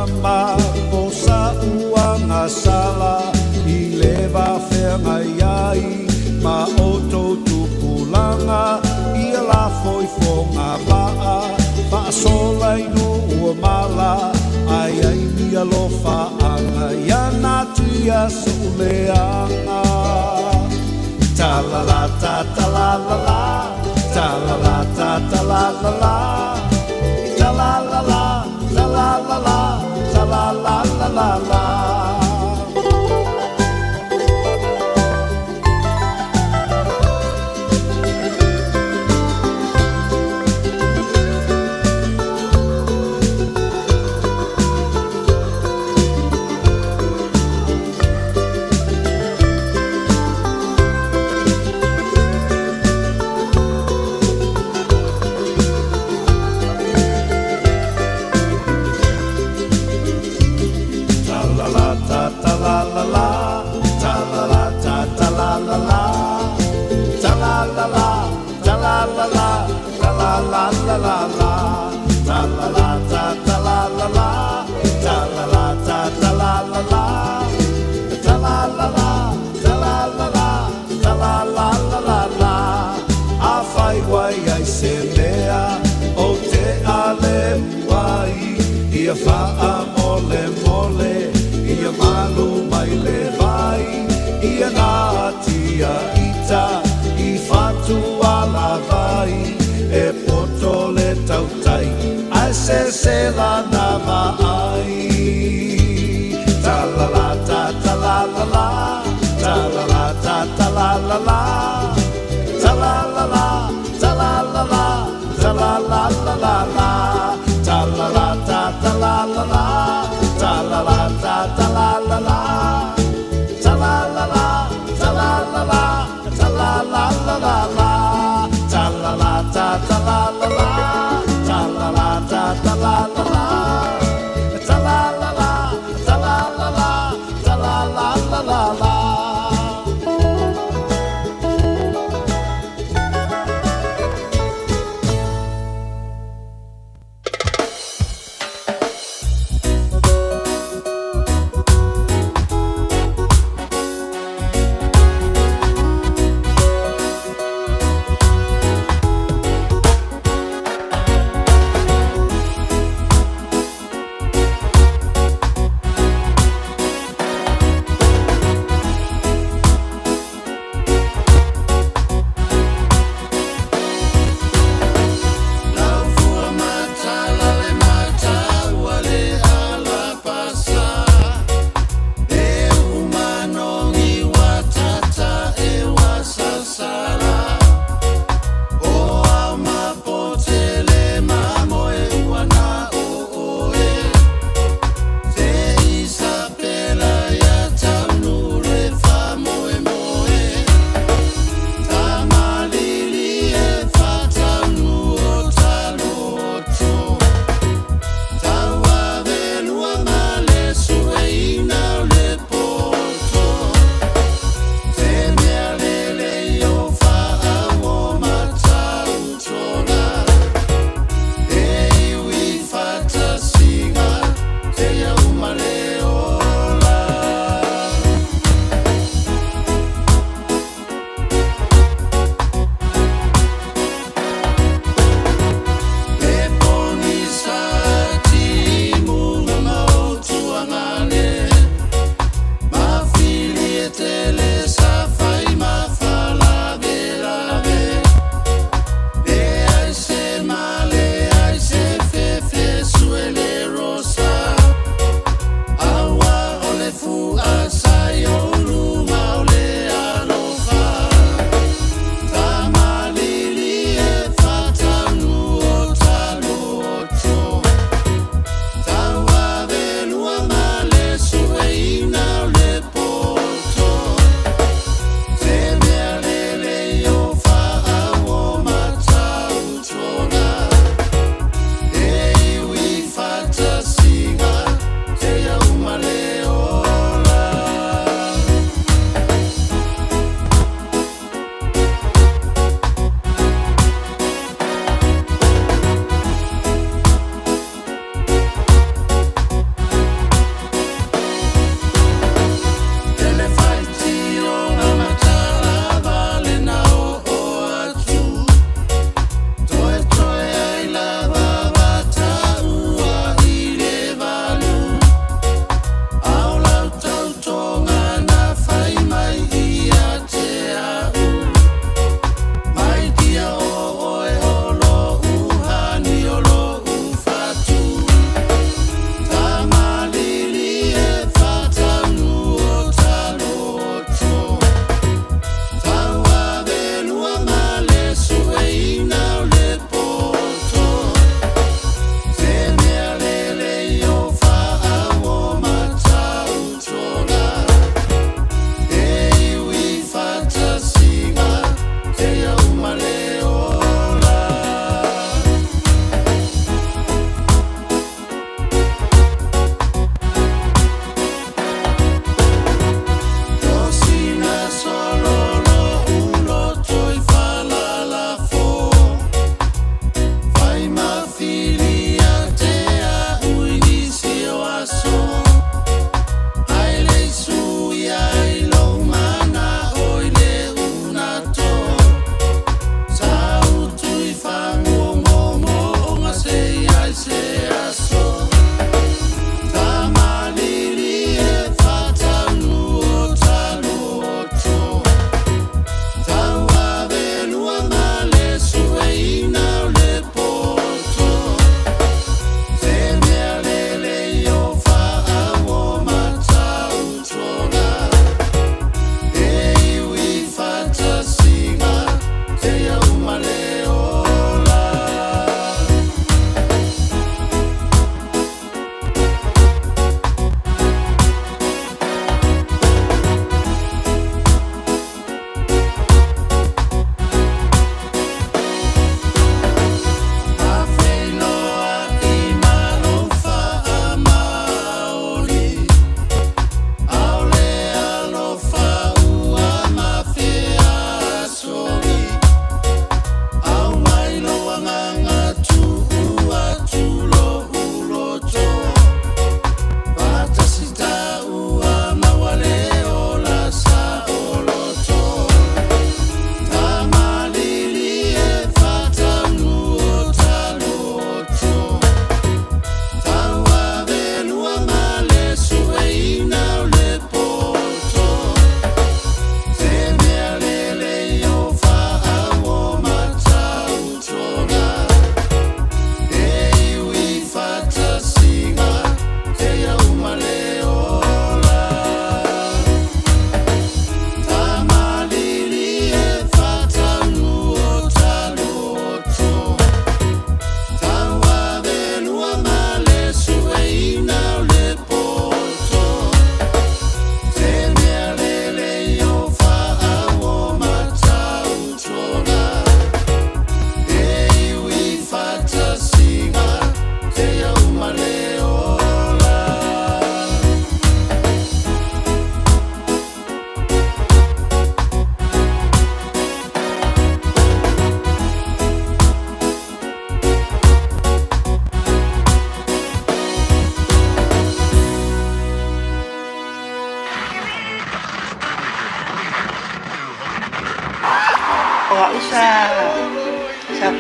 tama o sa uagasala i le va feagai ai ma outou tupulaga ia lafo i fogavaa faasola i nuu o mala ae ai ni alofaaga ia natia so'u leaga. Ta la la ta ta la la la, ta la la ta ta la la la, ta la la la, ta la la la, ta la la la la la. Ta la la ta ta la la la, ta la la ta ta la la la, ta la la la, ta la la la, ta la la la la la, ta la la ta ta la la la, ta la la ta ta la la la, ta la la la, ta la la la, ta la la la la la. Afai ua i ai se mea ou te aleu ai, ia faamolemole, ia malu mai le vai, ia natia ita i fatu alavai, e poto le tautai, ae sese lana vaai. Ta la la ta ta la la la, ta la la ta ta la la la, ta la la la, ta la la la, ta la la la la la, ta la la ta ta la la la, ta la la ta ta la la la, ta la la la, ta la la la, ta la la la la la, ta la la ta ta la la la, ta la la ta ta la la la, ta la la la, ta la la la, ta la la la la la.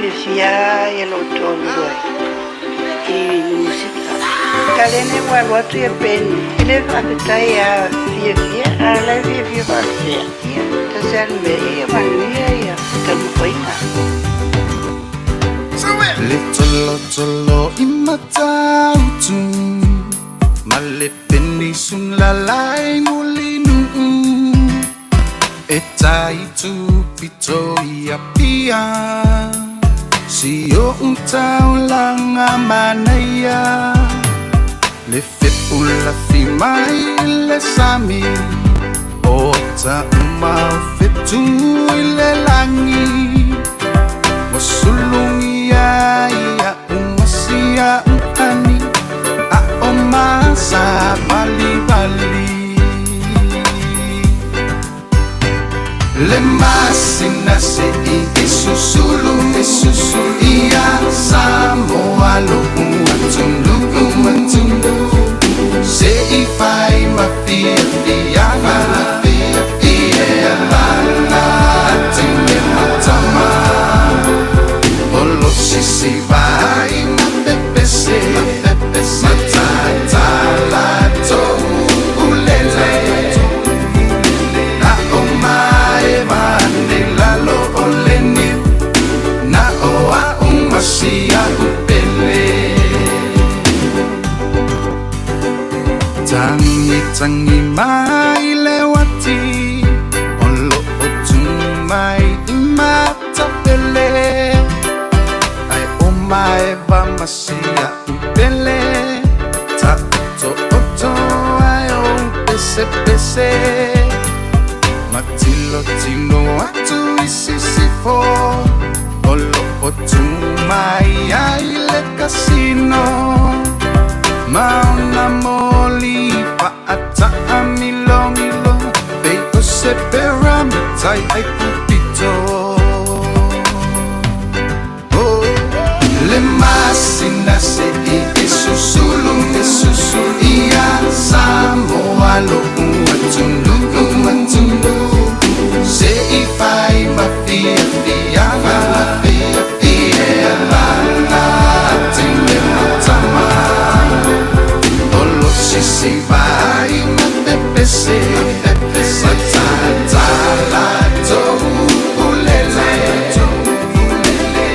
Fiafia ia lou toalua i musika. Kalene ua alu atu ia Penny e le faafetai a fiafia a o la e fiafia faapea. Ia, tasi lava le mea, ia manuia ia taumafaiga. Le tolotolo i Matautu ma le penisula lai Mulinuu e tai tupito i Apia si o'u taulaga manaia le fepulafi mai le sami o tauma o fetu i le lagi ua sulugia ia umasia uhani a o masa valivali le masina se'i e susulu e susulu ia Samoa lo'u atunuu atunuu se'i fai ma fiafiaga ia lala tele matama o lo sisi vai ma pepese matatala toulele na o maeva ane lalo o le niu na o a'u ma si a'u pele tagitagi mai le uati o lo'o tu mai i matapele ae o maeva ma si a'u pele ta'oto'oto ae o pesepese matilotilo atu i sisifo o lo'o tu mai ai le kasino ma ona moli fa'ata'amilomilo pei o se pyramitai ai pupito. Oh, le masina se'i e susulu e susulu ia Samoa lo'u atunuu atunuu se'i fai ma fiafiaga ia lala tele matama o lo sisi vai ma pepese matatala toulele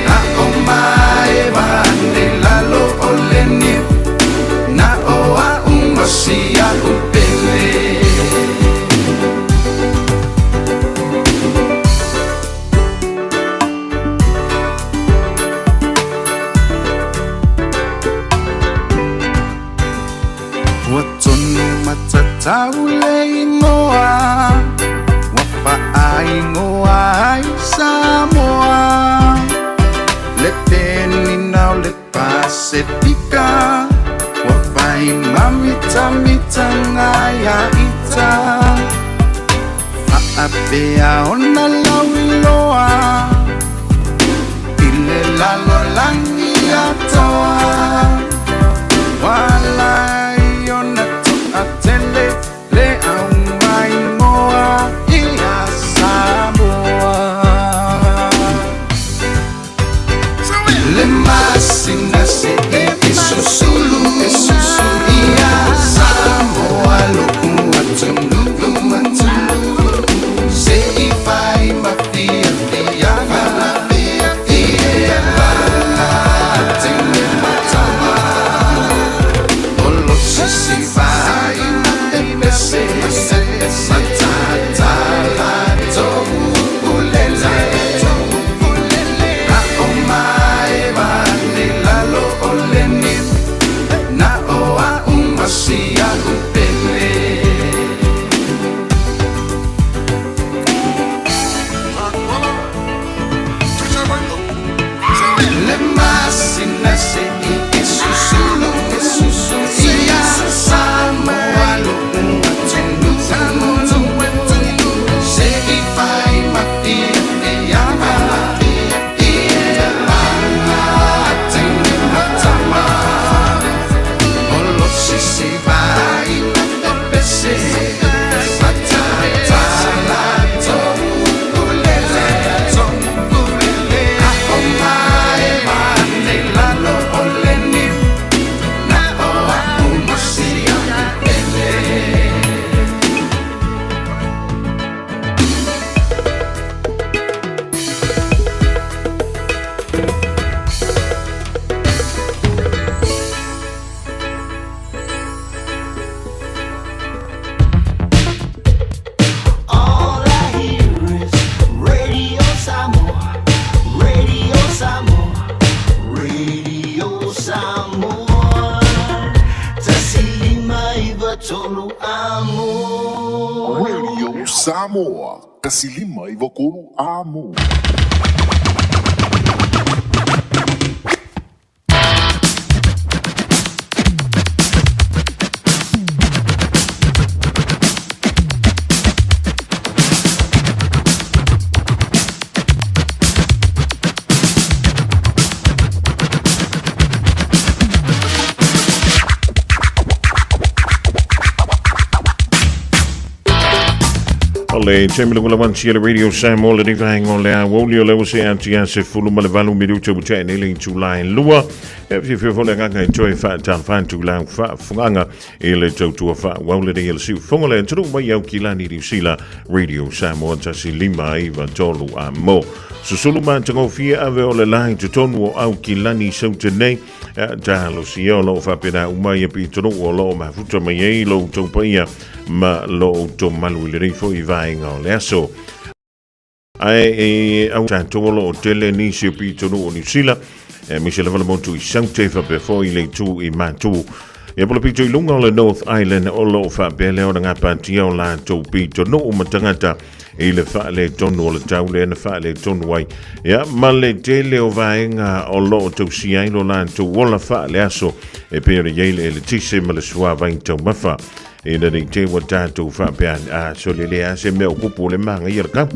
na o maeva ane lalo o le niu na o a'u ma si a'u pele. Ua tonu matatau le igoa ua fa'aigoa ai Samoa le penina o le Pasefika ua fai mamitamitaga ia ita fa'apea ona lauiloa i le lalolagi atoa Walai ona to'atele le aumaimoa ia Samoa le masina se'i e susulu e susulu ia Samoa lo'u atunuu atunuu se'i fai ma fiafiaga ia lala tele matama o lo 9 3 amo. Radio Samoa, 1 5 9 3 amo. O le taimi lagolagoatia le Radio Samoa le vaega o le aoauli o lea ua seeatia se 18 minute ua tea nei le itula e lua. E fiafia foi le agaga e toe faatalofa atu i lau faafofogaga i le tautua faaauau lenei a le siufofoga o le atunuu mai Aukilani Niu Sila Radio Samoa 1 5 9 3 a mo. Susulu matagofie ave o le la i totonu o Aukilani Saute nei. Talosia o lo o faapena uma ia pitonuu o lo o mafuta mai ai lo outou paia ma lo outou malu i lenei foi vaega o le aso. Ae e au tatou o lo o tele nisi o pitonuu o Niu Sila, aemaise lava le motu i Saute faapea foi le itu i Matu. Ia po le pito i luga o le North Island o lo o faapea lea ona gapatia o latou pitonuu ma tagata i le faaletonu o le tau lea na faaletonu ai. Ia, ma le tele o vaega o lo o tausia ai lo latou ola faaleaso e pei ona i ai le eletise ma le suavai taumafa. Ina nei te ua tatou faapea a sole le a se mea o kupu o le māngaia le kau.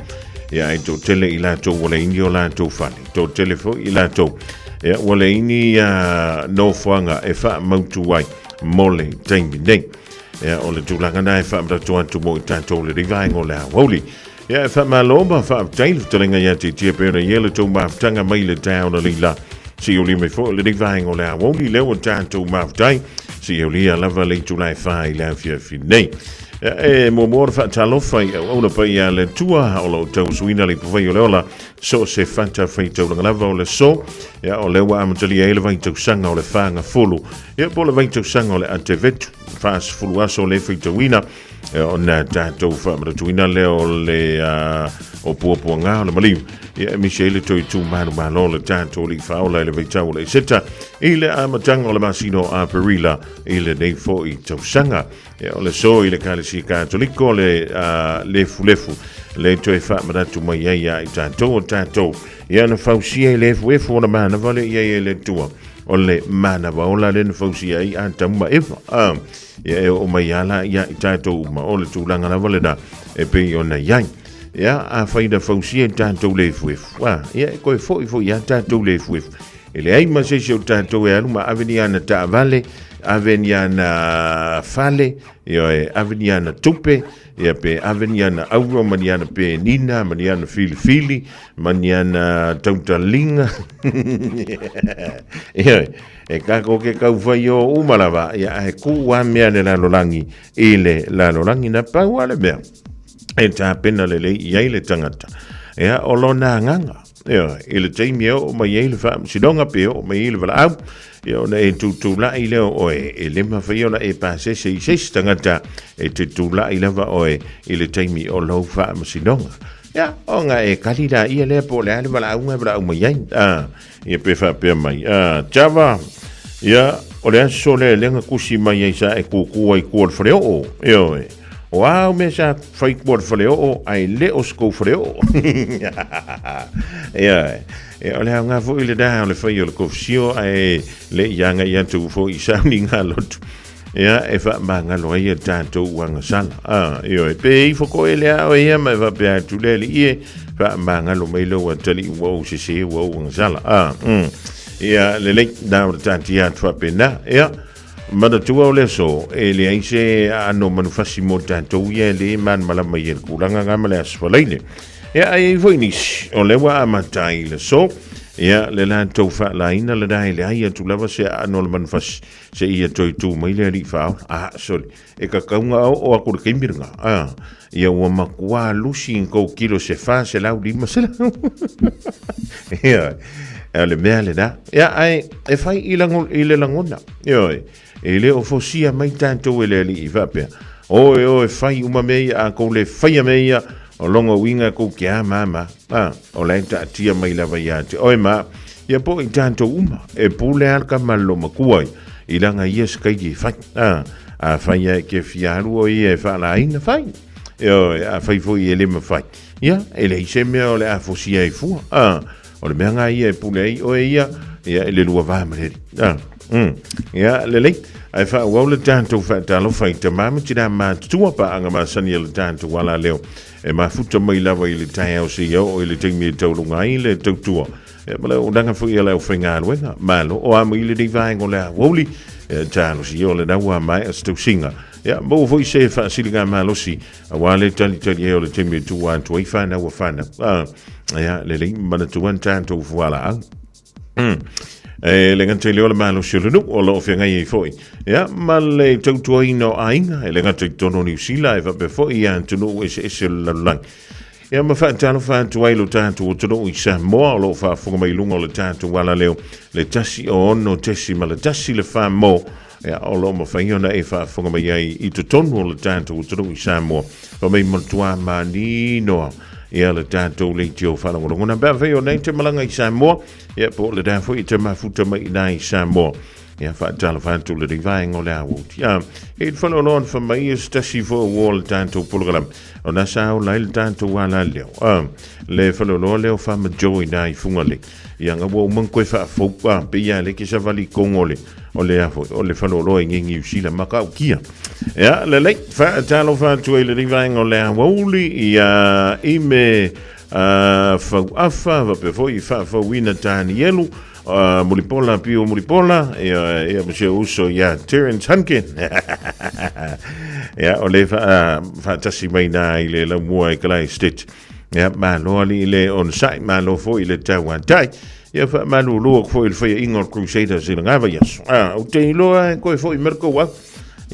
Ia, ai toatele i latou ua leai ni o latou fale. Toatele foi i latou. Ia, ua leai ni nofoaga e faamautu ai mo le taimi nei. Ia, o le tulaga na e faamanatu atu mo i tatou le vaega o le aoauli. Ia, e faamalo ma faafetai le fetalaiga ia te tia pe ona ia le tou mafutaga mai le taeao na leila. Se i ulia mai foi le vaega o le aoauli lea ua tatou mafutai. Se i ulia lava le itula e 4 i le afiafi nei. Ia, e muamua ona faatalofa i auauna paia a le Atua o lo o tauasuina le ipuvai o le ola so o se fata faitaulaga lava o le aso. Ia, o lea ua amatalia ai le vaitausaga o le fagafulu. Ia, po o le vaitausaga o le Atevetu. 40 aso le faitauina ona tatou faamanatuina lea o le o puapuaga o le maliu ia aemaise ai le toe tumanumalo o le tatou alii faaola i le vaitau o le Eseta i le amataga o le masina o Aperila i lenei foi tausaga. Ia, o le aso i le Ekalesia Katoliko le lefulefu le toe faamanatu mai ai ia i tatou o tatou ia na fausia i le efuefu o na manava le ia i le Atua o le manava ola lea na fausia ai Atamu ma Eva. Ia e oo mai ala ia i tatou uma, o le tulaga lava lena e pei ona i ai. Ia, afai na fausia i tatou le efuefu, ia e toe foi foi ia tatou le efuefu. E leai ma se isi o tatou e alu ma ave ni ana taavale, ave ni ana fale, ioe, ave ni ana tupe, ia pe ave ni ana auro ma ni ana penina ma ni ana filifili ma ni ana tautaliga. Ioe, e kako ke kauwhai o uma lava, ia ae ku a mea le lalolagi i le lalolagi na pau a le mea. E tapena lelei i ai le tangata. Ia, o lona agaga. Ioe, i le taimi e oo mai ai le faamasinoga pe oo mai ai le valaau, ia ona e tutulai lea o oe, e le mafai ona e pasese i se isi tagata, e te tulai lava oe i le taimi o lou faamasinoga. Ia, ona e kali laia lea po o le a le valaauga e valaau mai ai. Ia pe faapea mai, Java, ia, o le aso lea lea na tusi mai ai sa e kūkū ai kua o le faleoo. Ioe. O a au mea sa fai kua o le faleoo, ae le o se kou faleoo. Ioe. Ia, o le aoga foi lena o le fai o le kofisio, ae le i agai atu foi i sauniga lotu. Ia, e faamagalo ai a tatou agasala. Ioe, pe ifo koe le ao ia ma e faapea atu le alii e, faamagalo mai lou atalii ua ou sese ua ou agasala. Ia, lelei, na o le taatia atu faapena. Ia, manatua o le aso, e leai se aano manufasi mo tatou ia e le malamalama i le tulaga nga ma le Aso Faraile. Ia, ae i ai foi nisi, o lea ua amata ai le aso, ia, le latou faalaina lena e leai atu lava se aano o le manufasi Se ia toe tū mai le alii faaola. Ah, sorry. E kakauga o o aku le taimi lena. Ah, ia ua matua lusi i kou kilo se 400, 500. Ia, o le mea lena. Ia, ae, e fai i, lango, i le lagona. Ioe, e le o fosia mai tatou e le alii faapea. Oe, oe, fai uma mea ia, a kou le faia mea ia, o longa uiga kou ke a mama. Ah, o la e taatia mai lava ia te oe ma, ia po i tatou uma, e pule a le tama le loomatua i, i lana ia se kaili e fai. Ah, Afai e te fia alu o ia e faalaina, fai. Ioe, afai foi e le mafai, ia, e leai se mea o le a fosia ai fua. A, o le mea lena ia e pule ai oe ia, ia, i le lua va ma le Alii. A, mm, ia, lelei. Ae faaauau le tatou faatalofa i tama ma tinā matutua, paaga masani a le tatou alaleo e mafuta mai lava i le taeao seia oo i le taimi e tauluga ai le tautua. Ia, ma le auaunaga foi a le aufaigaluega. Malo, o a mai lenei vaega o le aoauli, e talosia o lena ua maea se tausiga. Ia, maua foi se faasiliga malosi, aua le talitali ai o le taimi e tuua atu ai fanau a fanau. Ah, ia, lelei, manatua ni tatou fualaau. E le gata i lea o le malosi o le nuu o lo o feagai ai foi. Ia, ma le tautuaina o aiga, e le gata i totonu o Niu Sila, e faapea foi i atunuu eseese o le lalolagi. Ia ma faatalofa atu ai lo tatou atunuu i Samoa o lo o faafofoga mai i luga o le tatou alaleo le 106.1 le Famo. Ia, o lo o mafai ona e faafofoga mai ai i totonu o le tatou atunuu i Samoa. Fa mai matua manino ia le tatou leitio faalogologo. Na pe afai o nei te malaga i Samoa, ia po o le da foi te mafuta mai i nai Samoa. Ia faatalofa atu lenei vaega o le aoauli. Ia, e le faleoloa na fai mai e se tasi foi o le tatou polokalame. O na sa ola ai le tatou alaleo. A, le faleoloa lea o Farmer Joe i nā i Fugalei. Ia, nga ua uma ona toe faafou, a, pei lava lea ke savali i totonu o le, o le a foi, o le faleoloa i nei Niu Sila ma Kaukia. Ia, lelei, faatalofa atu ai lenei vaega o le aoauli, ia, ime, a, Fauafa, faapea foi i Faafouina Tanielu, Mulipola, Pio Mulipola, ia, ia ma si ou uso ia Terence Hunkin. ia, o le faatasi mai nā i le laumua i Kalai State. Ia, malo ali i le onosai, malo foi i le tauatai. Ia, faamalulu atu foi i le faiainga o le Crusaders i le ngava i aso. Ah, o te iloa e koe foi Marco au.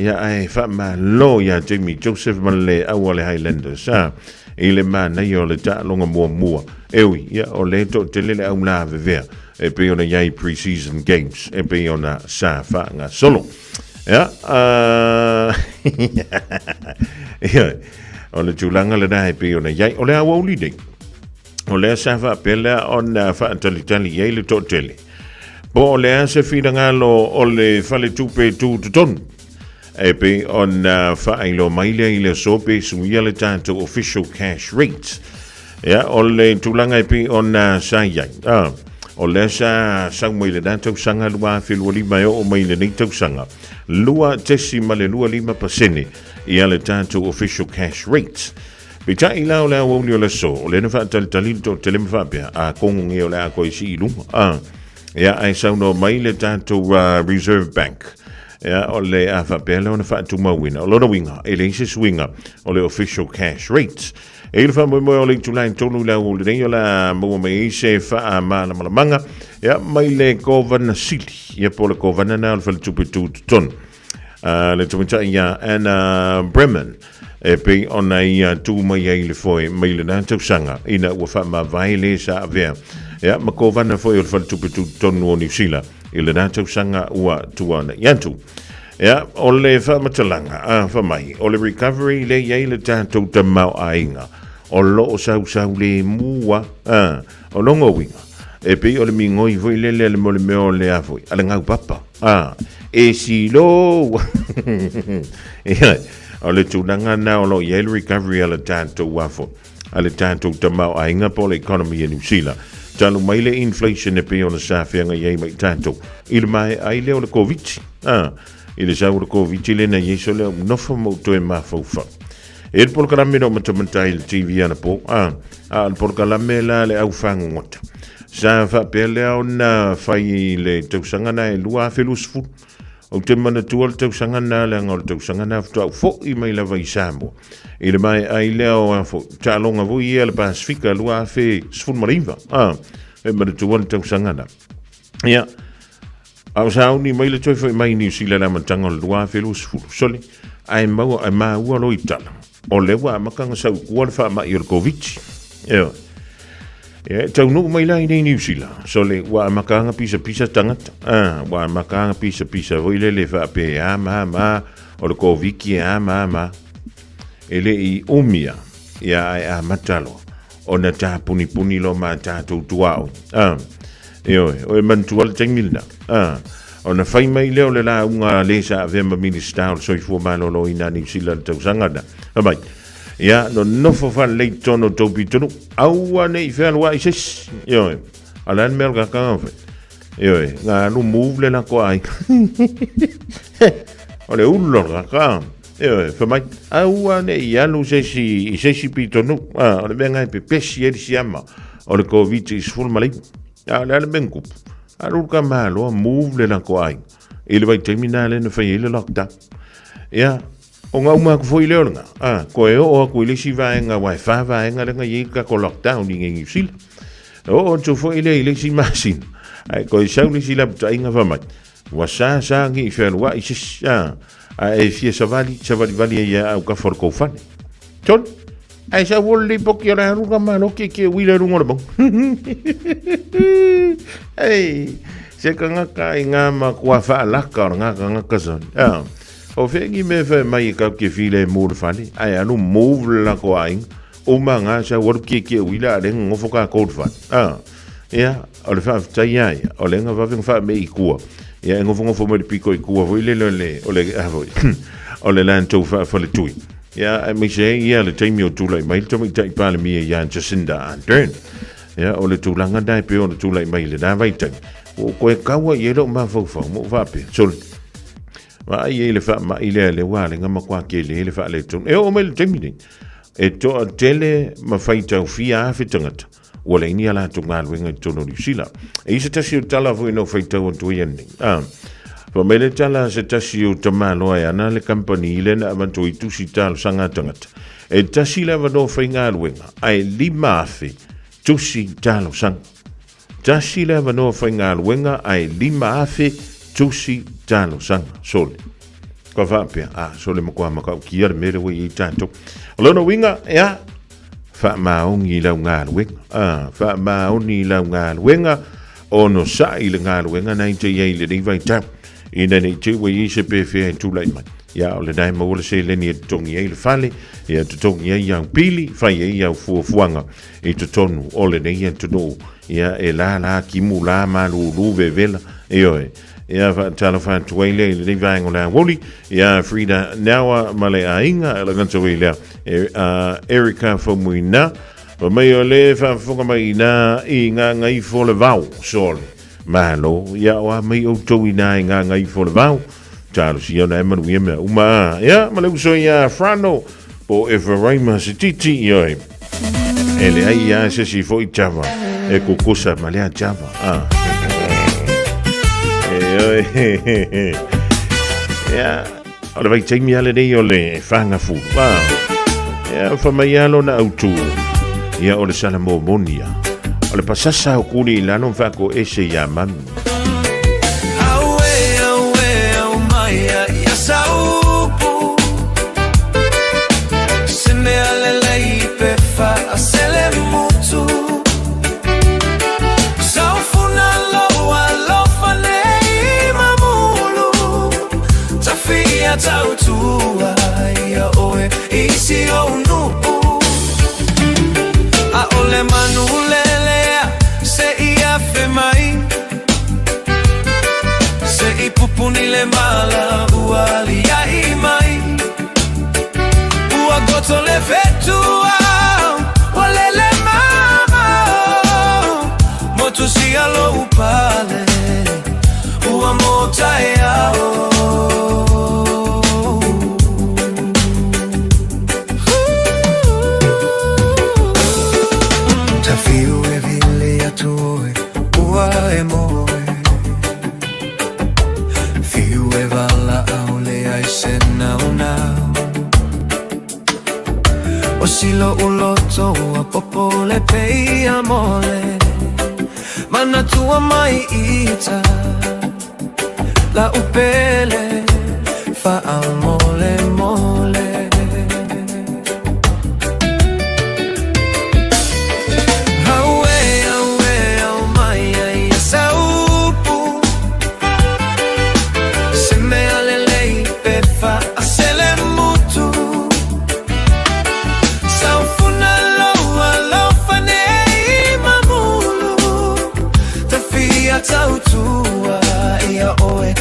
Ia, ae faamalo ia Jamie Joseph ma le au a le Highlanders. Ah, i le manaia o le taaloga muamua. E ui, ia, o le toatele le au lavevea e pei ona i ai pre-season games, e pei ona sa faagasolo. Ia, ia, o le tulaga lena e pei ona i ai. O le aoauli nei, o lea sa faapea lea ona faatalitali i ai le toatele. Po o le a se finagalo o le faletupe tutotonu e pei ona faailoa mai lea i le aso pe suia le tatou official cash rate. Ia, o le tulaga e pei ona sa i ai. Ah, o lea sa sau mai lena tausaga 2025 e oo mai lenei tausaga 2.25% ia le tatou official cash rate. Peitai la o le aoauli o le aso, o lea na faatalitali le toatele ma faapea, a kongo nge o le a koe sii i luga. Ah, ia, ae saunoa mai le tatou Reserve Bank. Ia, o le a faapea lea ona faatumauina. O lona uiga, e leai se suiga o le official cash rate. E i le faamoemoe o le itula e tolu i le aoauli nei o le a maua mai ai se faamalamalamaga ia, mai le Kovana Sili, ia po o le Kovana na o le Faletupe Tutotonu. Le tamaitai ia Anna Bremen, e pei ona ia tu mai ai le foe mai lena tausaga ina ua faamavae le sa avea ia, ma Kovana foi o le Faletupe Tutotonu o Niu Sila i lena tausaga ua tuanai atu. Ia, o le faamatalaga, a fai mai, o le recovery le i ai le tatou tamaoaiga, o lo o sausau lemu a, a, o lona uiga, e pei o le migoi foi lele a le mo le mea o le a foi, a le gaupapa, a, e silo. Ia, o le tulaga na o lo o i ai le recovery a le tatou a foi, a le tatou tamaoaiga po o le economy a Niu Sila. Talu mai le inflation e pei ona sa feagai ai ma i tatou i le maea ai lea o le Koviti. A, i le sau o le Koviti lea na i ai sole au nofo ma ou toe mafaufau. E le polokalame na ou matamata ai i le TV anapo, a, a o le polokalame la a le au fagogota. Sa faapea lea ona fai i le tausaga na e 2020. Ou te manatua le tausaga na leaga o le tausaga na faatoa ou foi mai lava i Samoa. I le maea ai lea o a foi, taaloga foi ia le Pasifika 2019. Ah, e manatua le tausaga na. Ia, a o sauni mai le toe foi mai i Niu Sila i le amataga o le 2020. Sole, ae maua, ae maua loa i tala. O lea ua amata ona sau i tua le faamai o le Koviti. Ioe. Ia, e taunuu mai la i nei Niu Sila, sole, ua amata ona pisapisa tagata. Ah, ua amata ona pisapisa foi lele faapea e a ma a ma, o le Koviti e a ma a ma. E le i umi a, ia ae amata loa ona tapunipuni loa ma tatou tuaoi. Ah, ioe, o e manatua le taimi lena. Ah, Ona fai mai lea o le lauga a le sa avea ma Minisita o le Soifua Maloloina a Niu Sila i le tausaga lena, fai mai, Ia, nonofo faalelei i totonu o le tou pitonuu, aua ne i fealuai se isi. Ioe. A o le a le mea o le kaka na fai? Ioe, na alu move le lako aiga. O le ulu o le kaka. Ioe, fai mai, aua ne i alu se isi i se isi pitonuu. Ah, o le mea na e pepesi ai le siama o le Koviti-19. A o le a le mea na tupu? Alu le tamaloa move le lako aiga i le vaitaimi lena lea na fai ai le lockdown. Ia, ona uma atu foi lea o lena, a, toe oo atu i le isi vaega, aua e fa vaega lea na i ai le tatou lockdown i inei i Niu Sila. Oo atu foi lea i le isi masina, ae toe sau le isi lapataiga fai mai, ua sa sa ne i fealuai se isi, a, ae e fia savali, savalivali ai ia autafa o le tou fale. Tolu. Ae sau o le lipoti o le alu ka malo ke ke uila i luga o le mauga. Ei, se tagata i ngā matua whaalaka o ngā tagata son. Ah, o whengi me whai mai e kau ke file e mō le whale, ai alu move le lako ainga, o ma ngā sau alu ke ke uila a le ngofo ka kou le whale. Ah, ia, o le whaafetai ai, o le nga wawenga wha me i kua. Ia, e ngofo ngofo mai le piko i kua foi le le o le, ah foi, o le lan tau wha whale tui. Ia, aemaise ai ia le taimi o tulai mai le Tamaitai Palemia ia Jacinda Ardern. Ia, o le tulaga lena e pei ona tulai mai i lena vaitaimi. Ua ou toe kaua i ai lou mafaufau ma ou faapea, Sole, vaai ai le faamai lea lea ua alega matua tele ai le faaletonu. E oo mai le taimi nei, e toatele ma faitau fia afe tagata ua leai ni a latou galuega i totonu o Niu Sila. E i se tasi o tala foi na ou faitau atu ai anei. Ah, fa mai le tala a se tasi o tamaloa e ana le kampani lea na avatu ai tusi talosaga a tagata. E tasi le avanoa faigaluega, ae 5,000 tusi talosaga. Tasi le avanoa faigaluega, ae 5,000 tusi talosaga. Sole. Ka faapea, ah, sole matua matautia le mea lea ua i ai tatou. O lona uiga, ea, Faamaoni i lau galuega. A, faamaoni i lau galuega, onosai i le galuega na e te i ai i lenei vaitau, ina ne i te i ua i ai se pefea e tulai mai. Ia, o lena e maua le seleni e totogi ai le fale, ia totogi ai au pili, fai ai au fuafuaga i totonu o lenei atunuu. Ia, e la la timu la malūlū vevela, ioe. Ia, faatalofa atu ai lea i lenei vaega o le aoauli, ia Frida Naua ma le aiga, e lagata oi lea, e, Erica Faumuina, fa mai o le faafofoga mai ina i Gagaifo le Vao, sole. Malo, ia o a mai outou ina i Gagaifo le Vao, talosia ona e manuia mea uma. Ia, ma le uso ia Frano, po Eferaima Sititi, ioe. E leai ia se si foi java e kukusa ma lea java. Ah. E oi. Ia, o le vaitaimi a lenei o le whangafulu. Ah. Ia, fa mai alo na autu. Ia, o le sala mōmonia. O le pasasa o kuli i lalo whako ese ia mami. Aue, aue, au mai a ia saupu. Se mea lelei pe faasele mutu. Saufuna loa alofa nei mamulu. Tafia tautua ia oe i si ou nuu. Aole manu lelea se i afe mai. Se i pupuni le mala ua aliaʻi mai. Ua goto le fetua ua lele mamao. Motu sia lou pale ua motaeao. Tafiu e vili atu oe ua e moe. Fiu e valaau leai se naunau. O silo uloto ua popole pei a mole. Manatua mai ita la upele faamole mole. Aue, aue, au mai ai ia saupu. Se mea lelei pe faasele mutu. Saufuna loa alofa nei mamulu. Tafia tautua ia oe.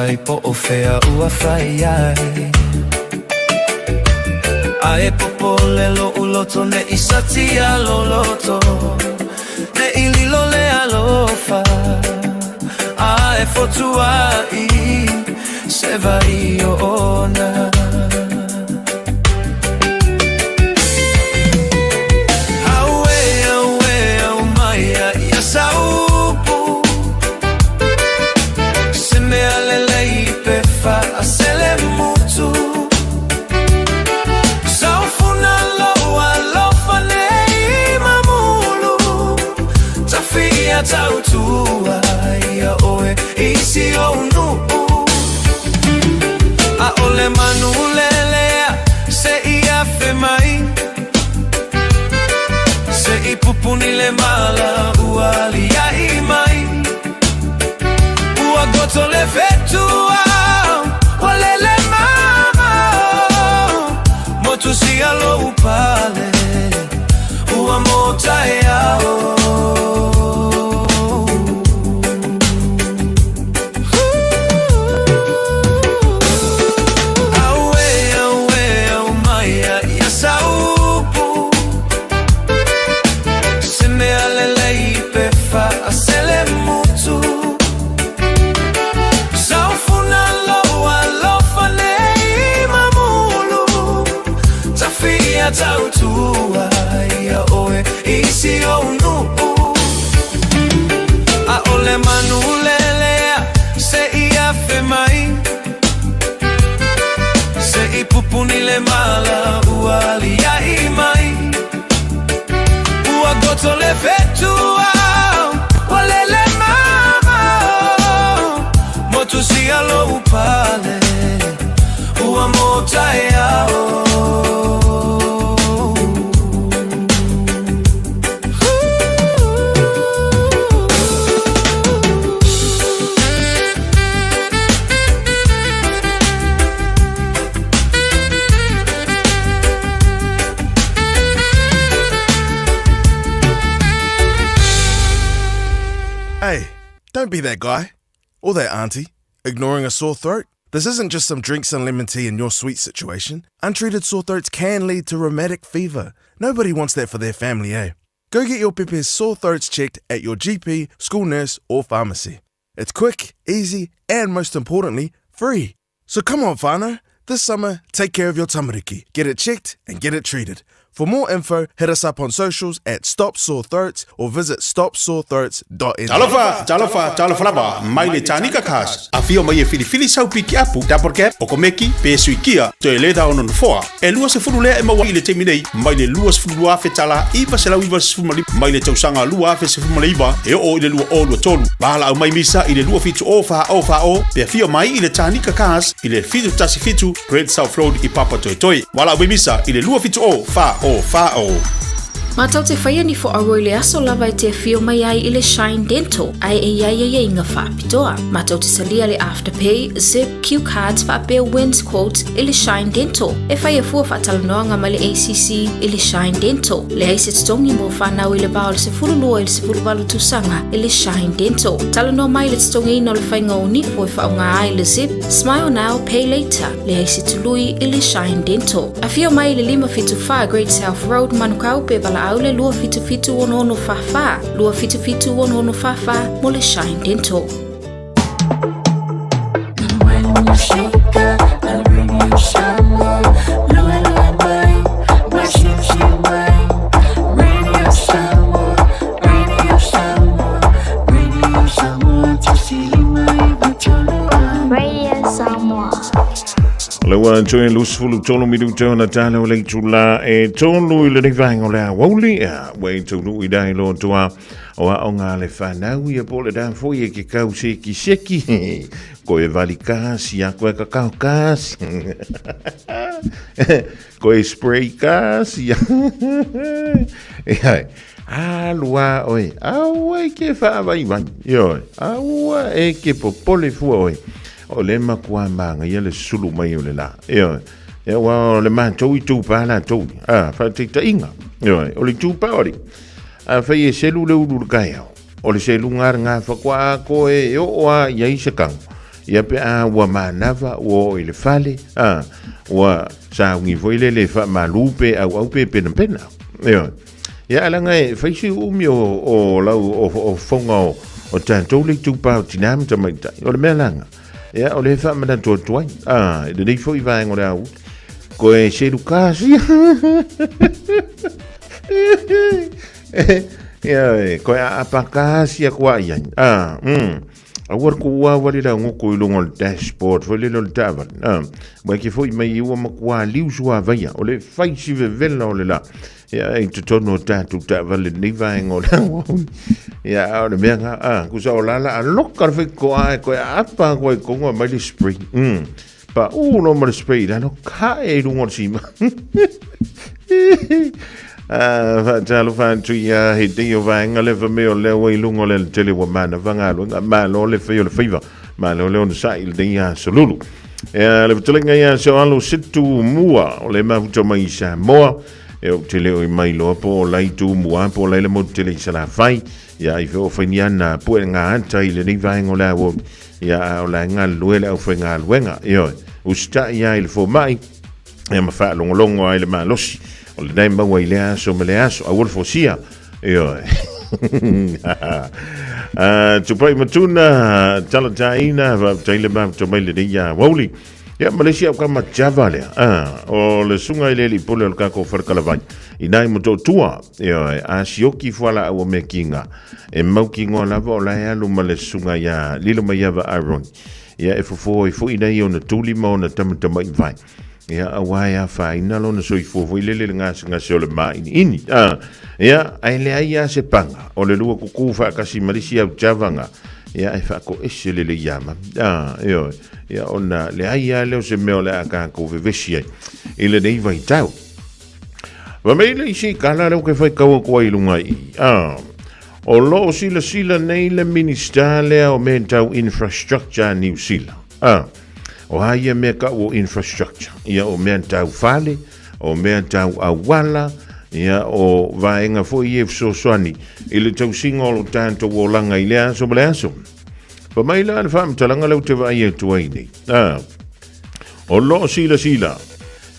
vai po o fea ua fai ai. A e popole loʻu loto ne i satia loloto, Ne i lilo le alofa, A e fotuaʻi se vai ona. Auē, auē, au mai a ia saupu, Se mea lelei pe faaselemutu. Saufuna lou alofa nei mamulu, Tafia tautua ia oe i si ou nuu. ʻAʻole manu lelea se i afe mai, Se i pupuni le mala ua aliaʻi mai. Ua goto le fetu ua lele mamao, Motu sia lou pale ua motaeao. Auē, auē, au mai a ia saupu, Se mea lelei pe faaselemutu. Saufuna lou alofa nei mamulu, Tafia tautua ia oe i si ou nuu. ʻAʻole manu lelea se i afe mai, Se i pupuni le mala ua aliaʻi mai. Ua goto le fetu ua lele mamao, Motu sia lou pale ua motaeao. Hey, don't be that guy or that auntie ignoring a sore throat. This isn't just some drinks and lemon tea in your sweet situation. Untreated sore throats can lead to rheumatic fever. Nobody wants that for their family, eh? Go get your pepe's sore throats checked at your GP, school nurse, or pharmacy. It's quick, easy, and most importantly, free. So come on, whānau. This summer, take care of your tamariki. Get it checked and get it treated. For more info, hit us up on socials at Stop Sore Throats or visit stopsorethroats.nz. Talofa, talofa, talofa lava, mai le Tanika Cars. Afio mai e filifili sau piki apu, double cab, o komeki, pe suikia, toe leda ono nofoa. E 20 lea e maua i le taimi nei, mai le 22,000 tala 995 mai le tausaga 2019 e oo i le 2023. Valaau mai misa i le 27 o 4 o 4 o, pe afio mai i le Tanika Cars i le 717 Great South Road i Papatoetoe. Valaau mai misa i le 27 o 4 o 4 o. Mātou te whaia ni fo i le aso lava e te afio mai ai i le Shine Dental, ai e iai ai inga whaapitoa. Mātou te salia le Afterpay, Zip, Q Cards whaapea Wins Quote i le Shine Dental. E whaia fua whaatalanoanga mai le ACC i le Shine Dental. Le ai se totongi mo whanau i le vao le 12 i le 18 tausaga i le Shine Dental. Talanoa mai le totogiina o le faiga o nipo e faaaoga ai le Zip, Smile Now, Pay Later, leai se tului i le Shine Dental. Afio mai i le 574 Great South Road, Manukau, pe valaau le 277 6644, 277 6644 mo le Shine Dental. Radio Samoa. Le ua toe 23 minuta ona tala o le itula e tolu i lenei vaega o le aoauli, ia, ua e taunuu i dai loa toa o aoga a le whanau ia po le da foi e ke kau seki seki ko e vali kasi a koe kakao kasi ko e spray kasi e ai Alua oe, aua e ke whaawaiwai, ioe, aua e ke popole fua oe. O le makua māngaia le sulu mai o le la, ioe. Ia ua o le mātou i tūpā lātou, a, whaataitainga, ioe, o le tūpā ori. A whai e selu le ulu le kaiao, o le selu ngā ngā whakua a koe e o a i ai se kango. Ia pe a ua manava ua oo i le fale, a, ua sauni foi lele e faamalu pe auau pe penapena. Ioe. Ia ae leaga e fai si umi o, o lau o, o fofoga o, o tatou le itupa o tinā ma tamaitai. O le mea laga, ia o lea e faamanatu atu ai. A, i lenei foi vaega o le aoauli, koe selu kasi. Ia, koe aapa kasi aku a i ai. A, Aua le kuua wale la ngoko i lunga o le dashboard foi lele o le taavale. Ah, ua ke foi mai i ua makuā liu sua vaia. O le fai si vevela o le la. Ia, i totonu o tātou taavale lenei vaega o le aoauli. Ia, a o le mea nga, ah, kusa o lala a loka le whaikoa e koe a apa koe kongo mai le spray. Pa u no ma le spray lalo ka e lunga o le sima. Ah, faatalofa atu ia he tei o vaenga le fa me o lea ua i luga o le alatele ua manava galuega malo le fai o le faiva malo le onosai i lenei aso lulu. Ea le fetalaiga ia se o alo setu mua o le mafuta mai i Samoa e ou te leo i mai loa po o lai tu mua po o lai le motu tele i Salafai ia i fe o whaini ana pue ngā ata i lenei vaenga o le awo ia a o la ngā lue le au whai ngā luenga ioe usita'i ia i le fōmai ia ma faalogologo ai le malosi o lenei maua i lea aso ma lea aso aua le fosia ioe. Tupai matuna talataina faafetai le mafuta mai lenei ia aoauli ia ma le isi au kama java lea o le suga i le alii pule o le kako falekalavai ina i Motootua ioe a sioki fualaau o meakiga e maukigoa lava o la e alu ma le suga ia Lilomaiava Aron ia e fofo ai foi nei ona tuli ma ona tamatama'i vai ia auā e afaina lona soifua foi lele le gasegase o le māʻiniʻini a ia ae leai a se paga o le lua kukū faatasi ma le isi au javaga ia e faakoese lelei iā mami a ioe ia ona leai a lea o se mea o le a tatou vevesi ai i lenei vaitau. Fa mai le isi kala lea ou te faitau atu ai i luga i i a o lo o silasila nei le Minista lea o mea tau infrastructure a Niu Sila. A o a ia mea kau o infrastructure? Ia o mea tau fale, o mea tau auala, ia o vaega foi ia e fesoasoani i le tausiga o lo tatou olaga i lea aso ma le aso. Fa mai la le faamatalaga lea ou te vaai atu ai nei. A o lo o silasila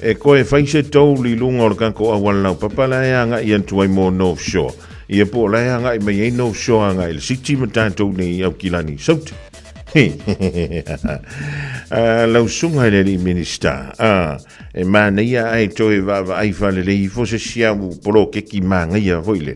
E koe fai se toll i luga o le kako auala laupapa la e agai atu ai mo North Shore. Ia po o la e agai mai ai North Shore agai i le city ma tatou nei i Aukilani i Sauti. Ah, lau suga i le alii Minista, ah, e manaia ae toe vaavaai faalelei ifo se siau polokeki magaia foi le.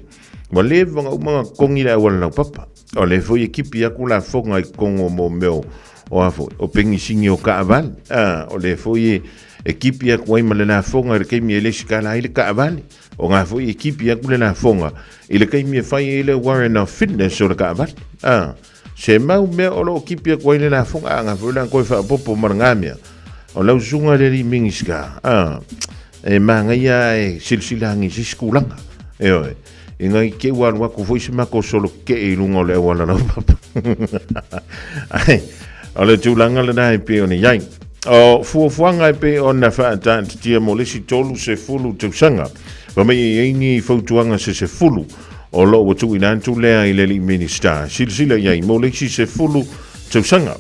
Ua leva ona uma ona totogi le auala laupapa. O lea foi e kipi aku lafoga i Kongo mo mea o a foi, o penisini o kaavale. Ah, o lea foi e e kipi aku ai ma le lafoga i le taimi e le sikala ai le kaavale. O ngā foi e kipi aku le lafoga i le taimi e fai ai le warrant of fitness o le kaavale. Ah, se mau mea o lo o kipi aku ai le lafoga, a ngā foi la koe faapopo ma le ngā mea. O lau susuga le alii Minista, ah, e māngaia e silasila angi se isi kulaga. Ioe. Ina i te ua alu atu foi se matou solo tetee i luga o le auala laupapa. Ai, o le tulaga lena e pei ona i ai. O fuafuaga e pei ona faataatitia mo le isi 30 tausaga, fa mai e i ai ni fautuaga se sefulu o lo o ua tuuina atu lea i le alii Minista. Silasila i ai mo le isi 10 tausaga.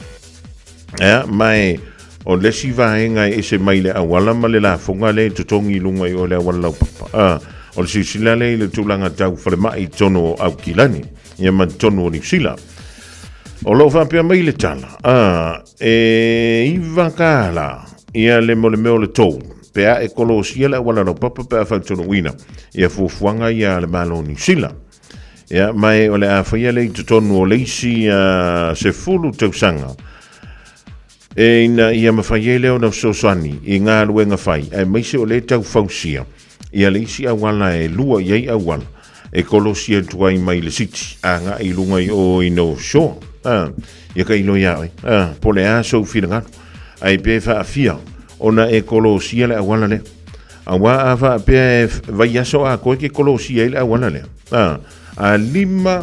Ea, ma e, o le isi vaega e ese mai le auala ma le lafoga lea e totogi i luga i o le auala laupapa. A, o le silasila lea i le tulaga tau falemai i totonu o Aukilani, ia ma totonu o Niu Sila. O lo o faapea mai le tala, a, e iva kālā ia le mo le mea o le tou, pe a e kolosia le auala laupapa pe a faatonuina ia fuafuaga ia a le Malo o Niu Sila. Ia, ma e o le a whaia le i totonu o le isi 10 tausaga. E ina ia mawhai e leo na fesoasoani i ngā luenga whai, ae maise o le tau fausia ia le isi auala e lua i ai auala e kolosi atu ai mai le city a ngā i lunga i o i North Shore. Ia ka ilo ia oi. Po le a sou whiringaru. Ai pe whaafia ona e kolosia le auala lea. Auā a faapea e vaiaso a koe ke kolosia ai le auala lea. A, a lima,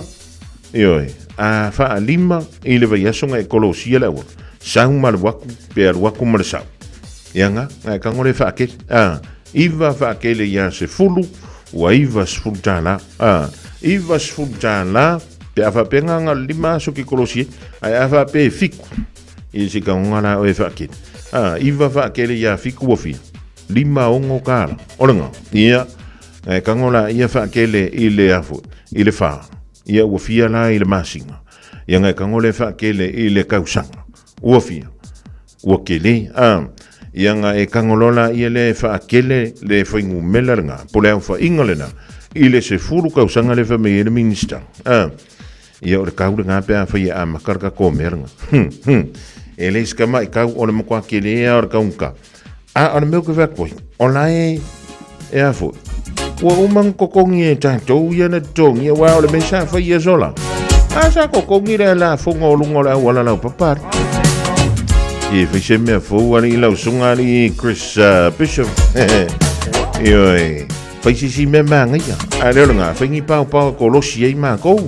ioe, a faalima i le vaiaso nga e kolosia le auala. Sau ma le waku, pe alu aku ma le sau. Ia nga, nga e kango le whaakele. A, iva whaakele ia se fulu, ua iva sefulu tālā. A, iva sefulu tālā, pe a faapea nga nga lima aso ke kolosia, ai a faapea e fiku. Ia se kagoga la oe faakele. A, iva faakele ia fiku ua fia. Lima ongo kala. O le Ia, e kago la ia faakele i le afu, i le wha. Ia ua fia la i le masinga. Ia ngai kago le faakele i le kausaga. Ua fia. Ua kele. A, ia nga e kagolola ia le faakele le faigumela lena po le aofaiga lena i le sefulu kausaga le famei ai le minista. A, ia o le kau lena pe afai e amaka le tatou mea lena. E le se tamaʻi kau o le matua kele a o le kaugata. A o le mea ou te fai atu ai, o la e e a foi. Ua uma ona totogi e tatou ia na totogi aua o le mea sa fai ia sola. A sa totogi le lafoga o luga o le auala laupapa. E fai se mea fou alii lau susuga alii Chris Bishop. Ioe, fai se isi mea manaia. A le o lena, fai ni paopao e kolosi ai matou.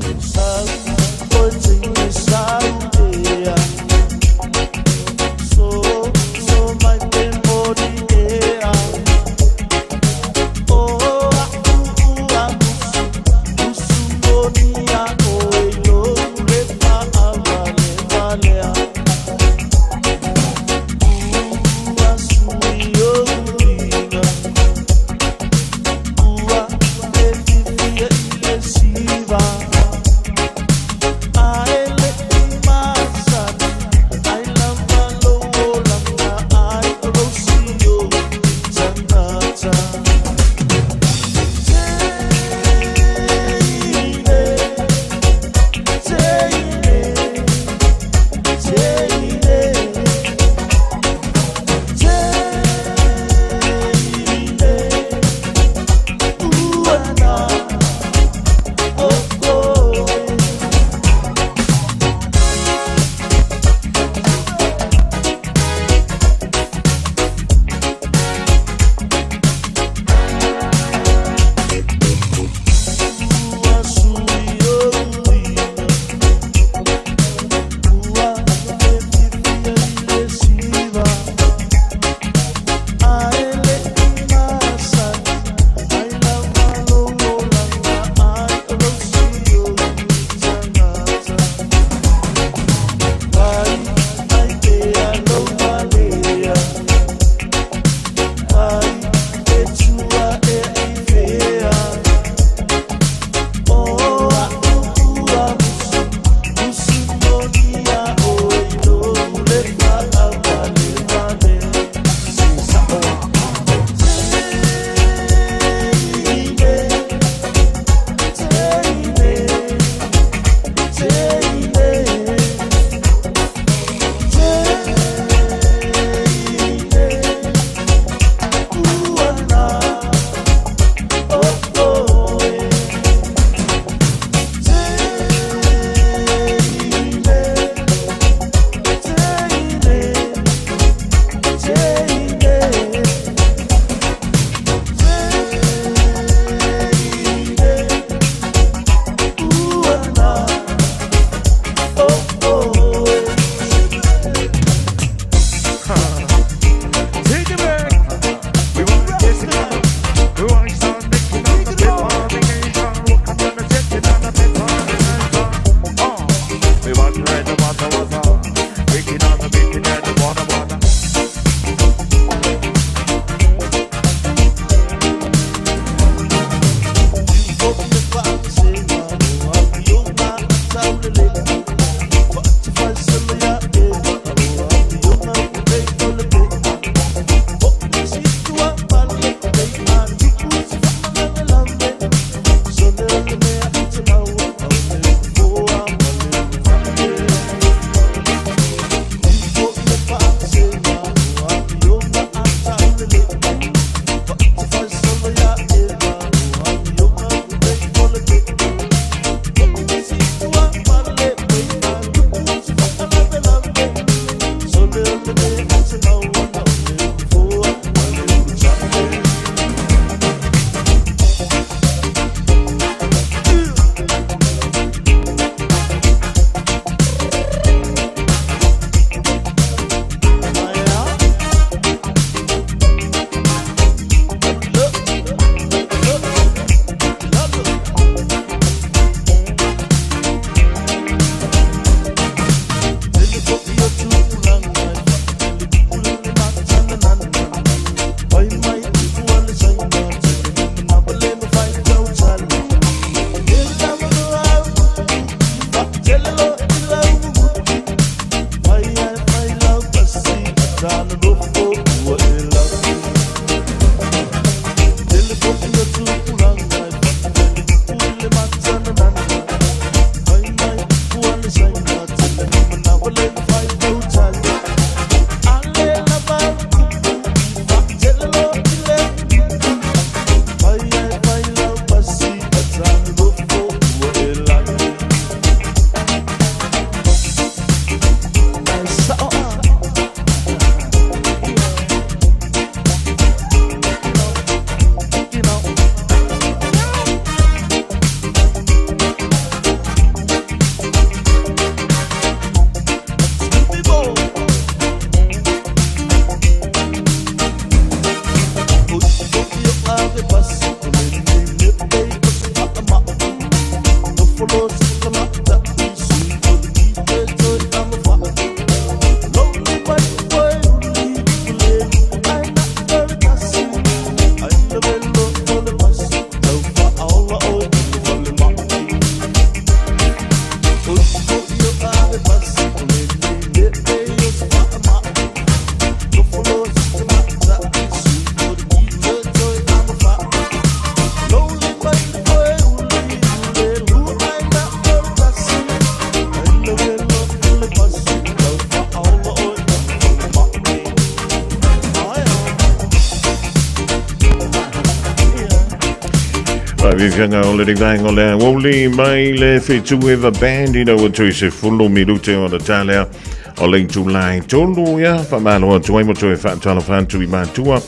Faafiafiaga o le vaega o le aoauli mai le Fetu Eva Band ina ua toe 10 minute o le talea o le itula e 3 ia faamalo atu ai mo toe faatalofa atu i matua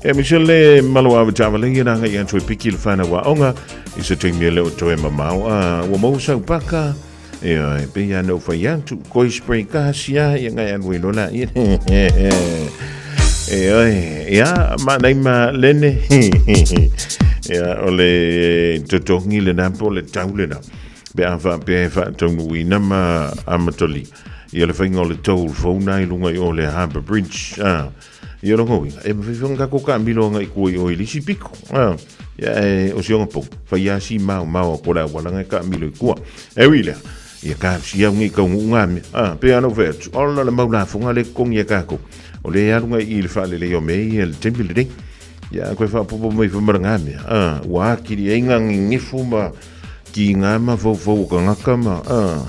e aemaise le malo avetaavale ia na agai atu e piki le whanau aoga i se taimi e le o toe mamao a ua mau sau paka ia e pei ana fai atu koi spray kasia ia ngai anu i lola ia e oi ia ma nei ma lene ia o le totogi le na po le tau le na pe a fa pe fa taunuina ma amatoli ia le fainga o le toll phone ai lunga i o le Harbour Bridge a Ia rongo uiga, e mawhiwhanga ka ko ka milo anga i kua i o i lisi piko. Ia e o si onga pou, whai a si mau mau a kore a walanga e ka milo i kua. E ui lea, ia ka si au ngi kau ngu ngā mea. Ah, pe anau whea atu, ola le mau la fonga le kongi e kako. O le alunga i le whaale le o me i le tempi le rei. Ia koe whaapopo mai whamara ngā mea. Ah, ua akiri e ngā ngefu ma ki ngā ma fau fau o ka ngaka ma. Ah.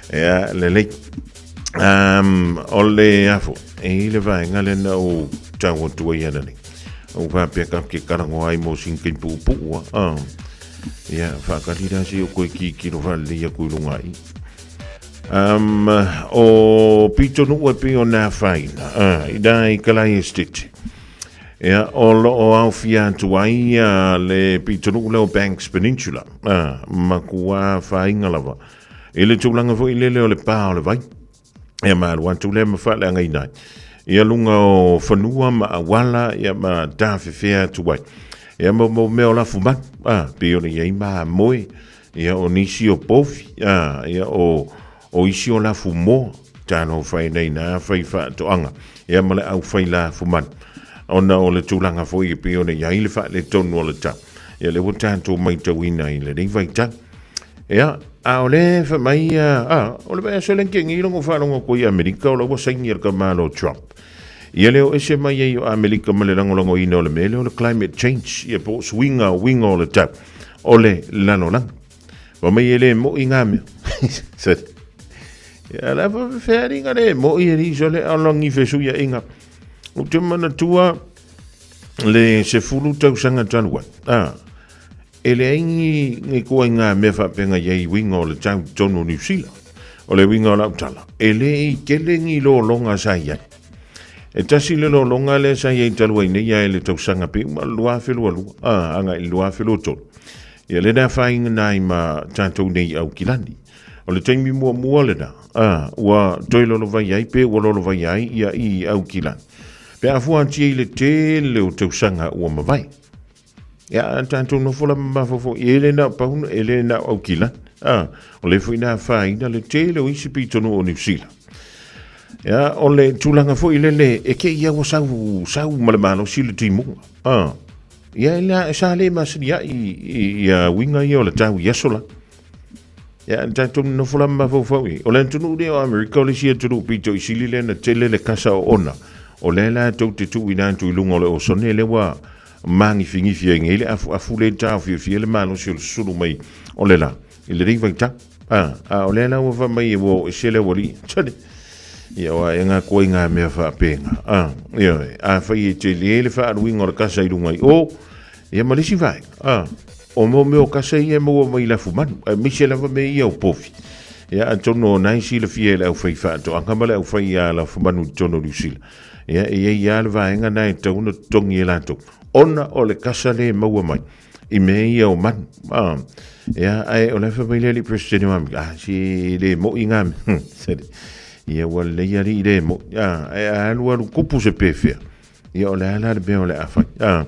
Ia, le lei. O le afo, e i le vaega le na o tau atu ai ana nei. O whapea ka ke karango ai mo sin kei puu puua. Ia, whakari rā se o koe ki ki ro whale ia kui runga i. O pito nu e pio nā whaina. I nā i kalai e stiti. Ia, o lo o au fia atu ai le pito nu leo Banks Peninsula. Makua whainga lava. I le tulaga foi lele o le pā o le vai, ia ma alu atu lea ma faaleagaina ai. Ia luga o fanua ma auala, ia ma tafefea atu ai. Ia mo mo mea o lafu manu, a, pei ona i ai mamoe, ia o nisi o povi, a, ia o, o isi o lafu moa, talofa e nei nā fai faatoaga, ia ma le au fai lafu manu. Ona o le tulaga foi e pei ona i ai le faaletonu o le tau. Ia le ua tatou maitauina i lenei vaitau. Ia, a o le fa mai ia, a, o le vea se lenke ngi longo whalongo ko i Amerika o la ua saini e le kamalo Trump. Ia leo ese mai ei o Amerika ma le langolango ina o le mele o le climate change, ia po suinga o winga o le tau, o le lalolango. Wa mai e le mo i ngā mea. Sorry. Ia la fa whea ringa le mo i e riso le alangi whesu ia inga. O te manatua le 10 tausaga talu ai. A, E leai ni, ni koa i ngā mea whaapenga i ai winga o le tau tonu o New Zealand. O le winga o lau tala, e le i kele ni lolonga sa i ai. E tasi le lolonga lea sa i ai talu ai nei ia e le tausaga pe uma lua afe lua lua, a, anga i lua afe lua tolu. Ia le nā whainga nā i ma tātou nei au kilani. O le taimi muamua lena, a, ua toe lolovai ai pe ua lolovai ai ia i au kilani. Pe a fuatia i le tele o tausaga ua mavae. Ia, a tātou nofo la mafaufau, e le nā pauna, e le nā au kila. A, o le foi nā whāina le tele o isi pitono o New Zealand. Ia, o le tulaga foi lele, e ke ia ua sau, sau ma le malosi le timuga. A, ia e la, e sa le masani ai i, ia winga ia o le tau i aso la. Ia, tātou nofo la mafaufau i. O le atunuu lea o Amerika, o le isi atunuu pito i sili lea na tele le kasa o ona. O lea la tou te tuu ina atu i luga o le osone, lea ua māgifigifi ai nei le afuafu le taofiofia le malosi o le susulu mai o le la i lenei vaitau. A, a o lea la ua fai mai e ua oo ese le aualii. Tane! Ia o ae ngā koe ngā mea whaapenga. A, ia, a whai e te le le whaaluinga o le kasa i runga i o, ia ma lisi vaenga. A, o mo mea o kasa ia e maua mai lafu manu, a mise lava me ia o povi. Ia, a tono o nai sila fia e le au whai whaatoanga ma le au whai a lafu manu i tono New Zealand. Ia, e iai lava le vaega na e tatau ona totogi e latou. Ona o le kasa lea e maua mai i mea ia o manu. Ah, ia, ae o le fai mai le alii Presidente o Amerika, ah, si le mo'i ngā mea. Sere. Ia, ua lelei alii le mo'i. Ah, ae a alu alu kupu se pefea. Ia, o le a la le mea o le a fai. Ah,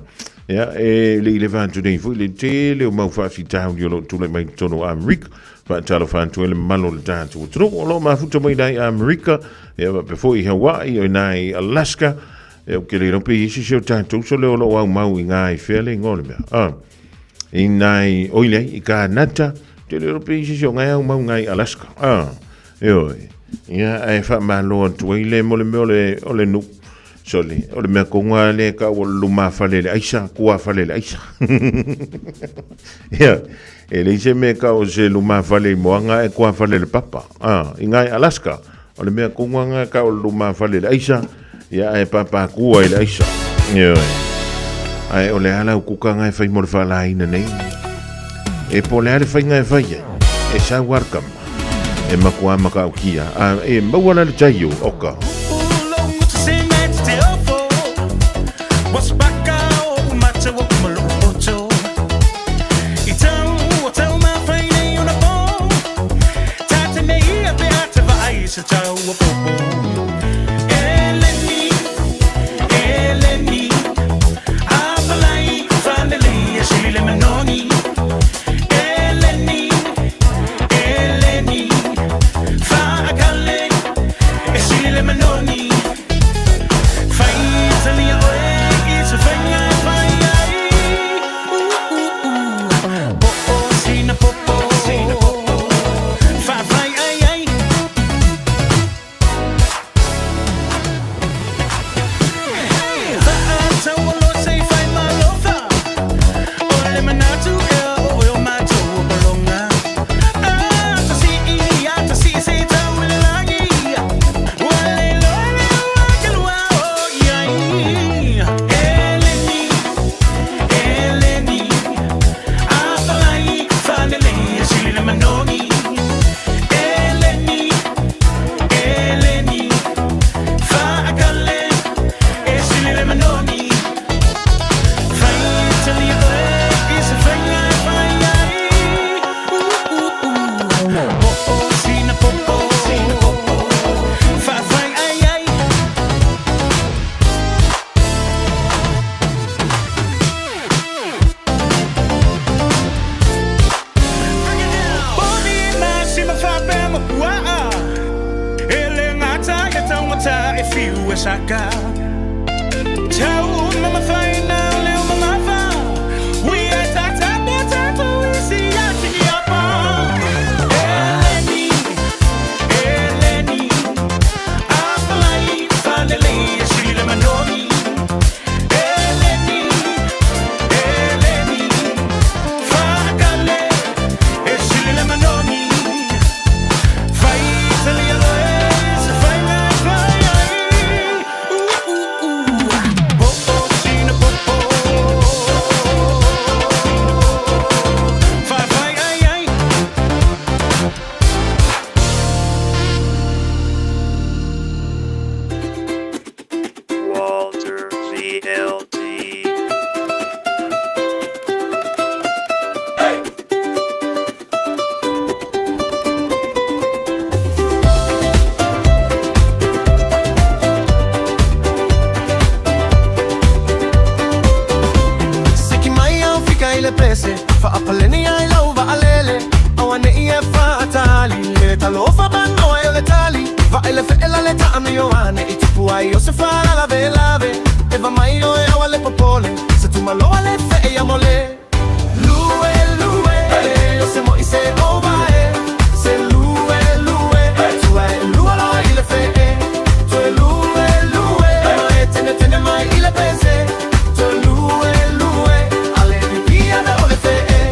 ia, e le i leva atu nei foi le tele o mau faafitauli o lo o tulai mai i totonu o Amerika. Faatalofa atu ai le mamalu o le tatou atunuu o lo o mafuta mai nai Amerika, ia faapea foi i Hawaii, o i nai Alaska, ia ou te le iloa pe i ai se isi o tatou so lea o lo o aumau i ngā i fea le ingoa o le mea. Ah, i nai, oi leai, i Kānata, te le iloa pe i ai se isi o ngai aumau ngai Alaska. Ah, eoi, ia ae faamalo atu ai le mo le mea o le, o le nuu. Sole, o le mea konga le ka ua lumafale le aisa, kuafale le aisa. Ia, e leai se mea ka o se lumafale i moaga e kuafale le papa. Ah, i ngai Alaska, o le mea konga nga ka o lumafale le aisa, ia ae papakua i le aisa. Ia. Ae o le a lau kukaga e fai mo le faalaina nei? E po o le a le faiga e fai ai? E sau lava le tama. E matua matautia. A e maua la le taio, oka. Walter VLT. Siki mai au fika i le pese Faapaleni ai lau vaalele Auane'i e faatali Le talofa panoa e o le tali Vaai le fe'ela le taamio ane I tupu ai o se faalalavelave Eva mai oe aua le popole Se tumaloa le fe'e ia mole Lue lue o se mo'i se ova e Se lue lue tua e lua loa i le fe'e Toe lue lue ma e tenetene mai i le pese Toe lue lue ale pipia na o le fe'e.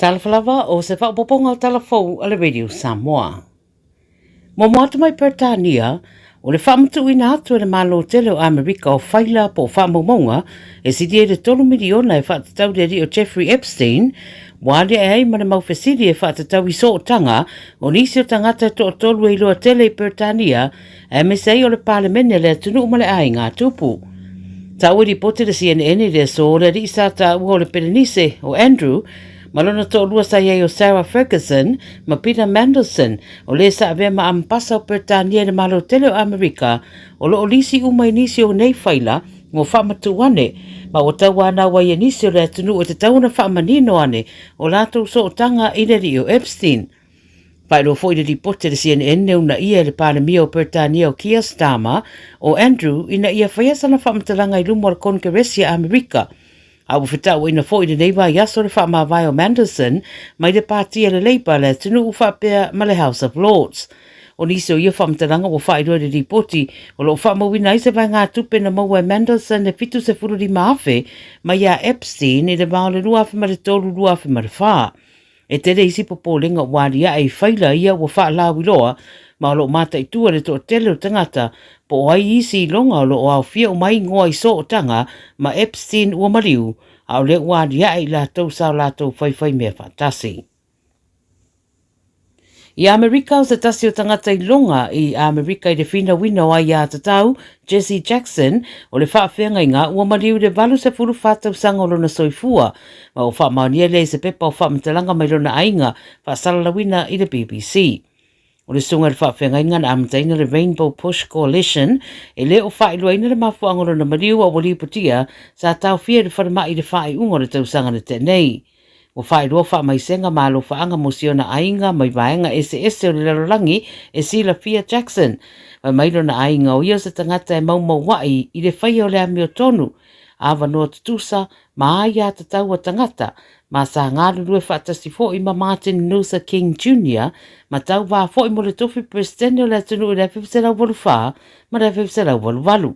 Talofa lava o se faaopoopoga o tala fou a le Radio Samoa. Muamua atu mai Peretania, o le faamatuuina atu e le Malo tele o Amerika o faila po o faamaumauga e sili ai le 3 miliona e faatatau i le alii o Jeffrey Epstein, ua aliae ai ma le mau fesili e faatatau i sootaga o nisi o tagata e toatolu e iloa tele i Peretania aemaise ai o le Palemene a le atunuu ma le aiga tupu. Taua i lipoti le CNN i le aso o le alii sa taua o le Pelenise o Andrew ma lona toalua sa i ai o Sarah Ferguson ma Peter Mandelson o le sa avea ma Ambasa o Peretania i le Malo tele o Amerika o lo o lisi uma i nisi o nei faila mo faamatuu ane ma ua tauanau ai e nisi o le atunuu e tatau ona faamanino ane o latou sootaga i le alii o Epstein. Faailoa foi le lipoti a le CNN e uunaia e le Palemia o Peretania o Keir Starmer o Andrew ina ia faia sana faamatalaga i luma o le Konekeresi a Amerika. A ua fetauaina foi i lenei vaiaso le faamavae o Mandelson mai le Pati a le Labour a le atunuu faapea ma le House of Lords. O nisi o ia faamatalaga ua faailoa i le lipoti o lo o faamauina ai se vaegatupe na maua e Mandelson e $75,000 mai iā Epstein i le va o le 2003 2004. E tele isi popolega ua aliae i faila ia ua faalauiloa ma o lo o mataitu e le toatele o tagata po o ai isi iloga o lo o aofia uma ai igoa i sootaga ma Epstein ua maliu, a o lea ua aliae i latou sa o latou faifaimea faatasi. I Amerika, o se tasi o tagata iloga i Amerika i le finauina o aiātatau, Jesse Jackson, o le faafeagaiga ua maliu i le 84 tausaga o lona soifua, ma ua faamaonia lea i se pepa o faamatalaga mai lona aiga faasalalauina i le BBC. O le susuga i le faafeagaiga na amataina le Rainbow Push Coalition, e le o faailoaina le mafuaaga o lona maliu a ua lipotia sa taofia i le falemai i le faaiuga o le tausaga na tea nei. Ua faailoa faamaisega ma alofaaga mo si ona aiga mai vaega eseese o le lalolagi e silafia Jackson. Fai mai lona aiga o ia o se tagata e maumaua'i i le faia o le amiotonu, avanoa tutusa ma aiātatau a tagata, ma sa galulue faatasi foi ma Martin Luther King Junior ma tauvā foi mo le tofi Peresetene o le atunuu i le 1984 ma le 1988.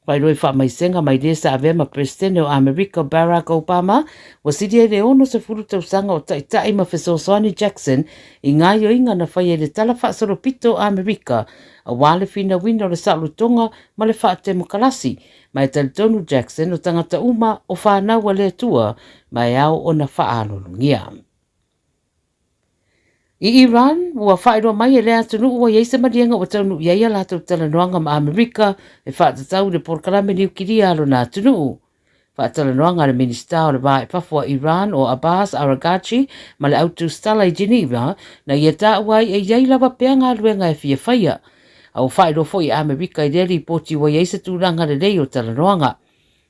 Faailoa i faamaisega mai le sa avea ma Peresetene o Amerika Barack Obama, ua sili ai le 60 tausaga o taitai ma fesoasoani Jackson i gaoioiga na faia i le Tala Faasolopito o Amerika aua le finauina o le saolotoga ma le faatemokalasi, ma e talitonu Jackson o tagata uma o fanau a le Atua ma e ao ona faaaloalogia. I Iran, ua faailoa mai e lea atunuu ua i ai se maliega ua taunuu i ai a latou talanoaga ma Amerika e faatatau i le polokalame niukilia a lona atunuu. Faatalanoaga a le Minisita o le Va i Fafo a Iran o Abbas Araghchi ma le autusitala i Geneva na ia taua ai e i ai lava pea galuega e fia faia. A ua faailoa foi e Amerika i lea lipoti ua i ai se tulaga lelei o talanoaga.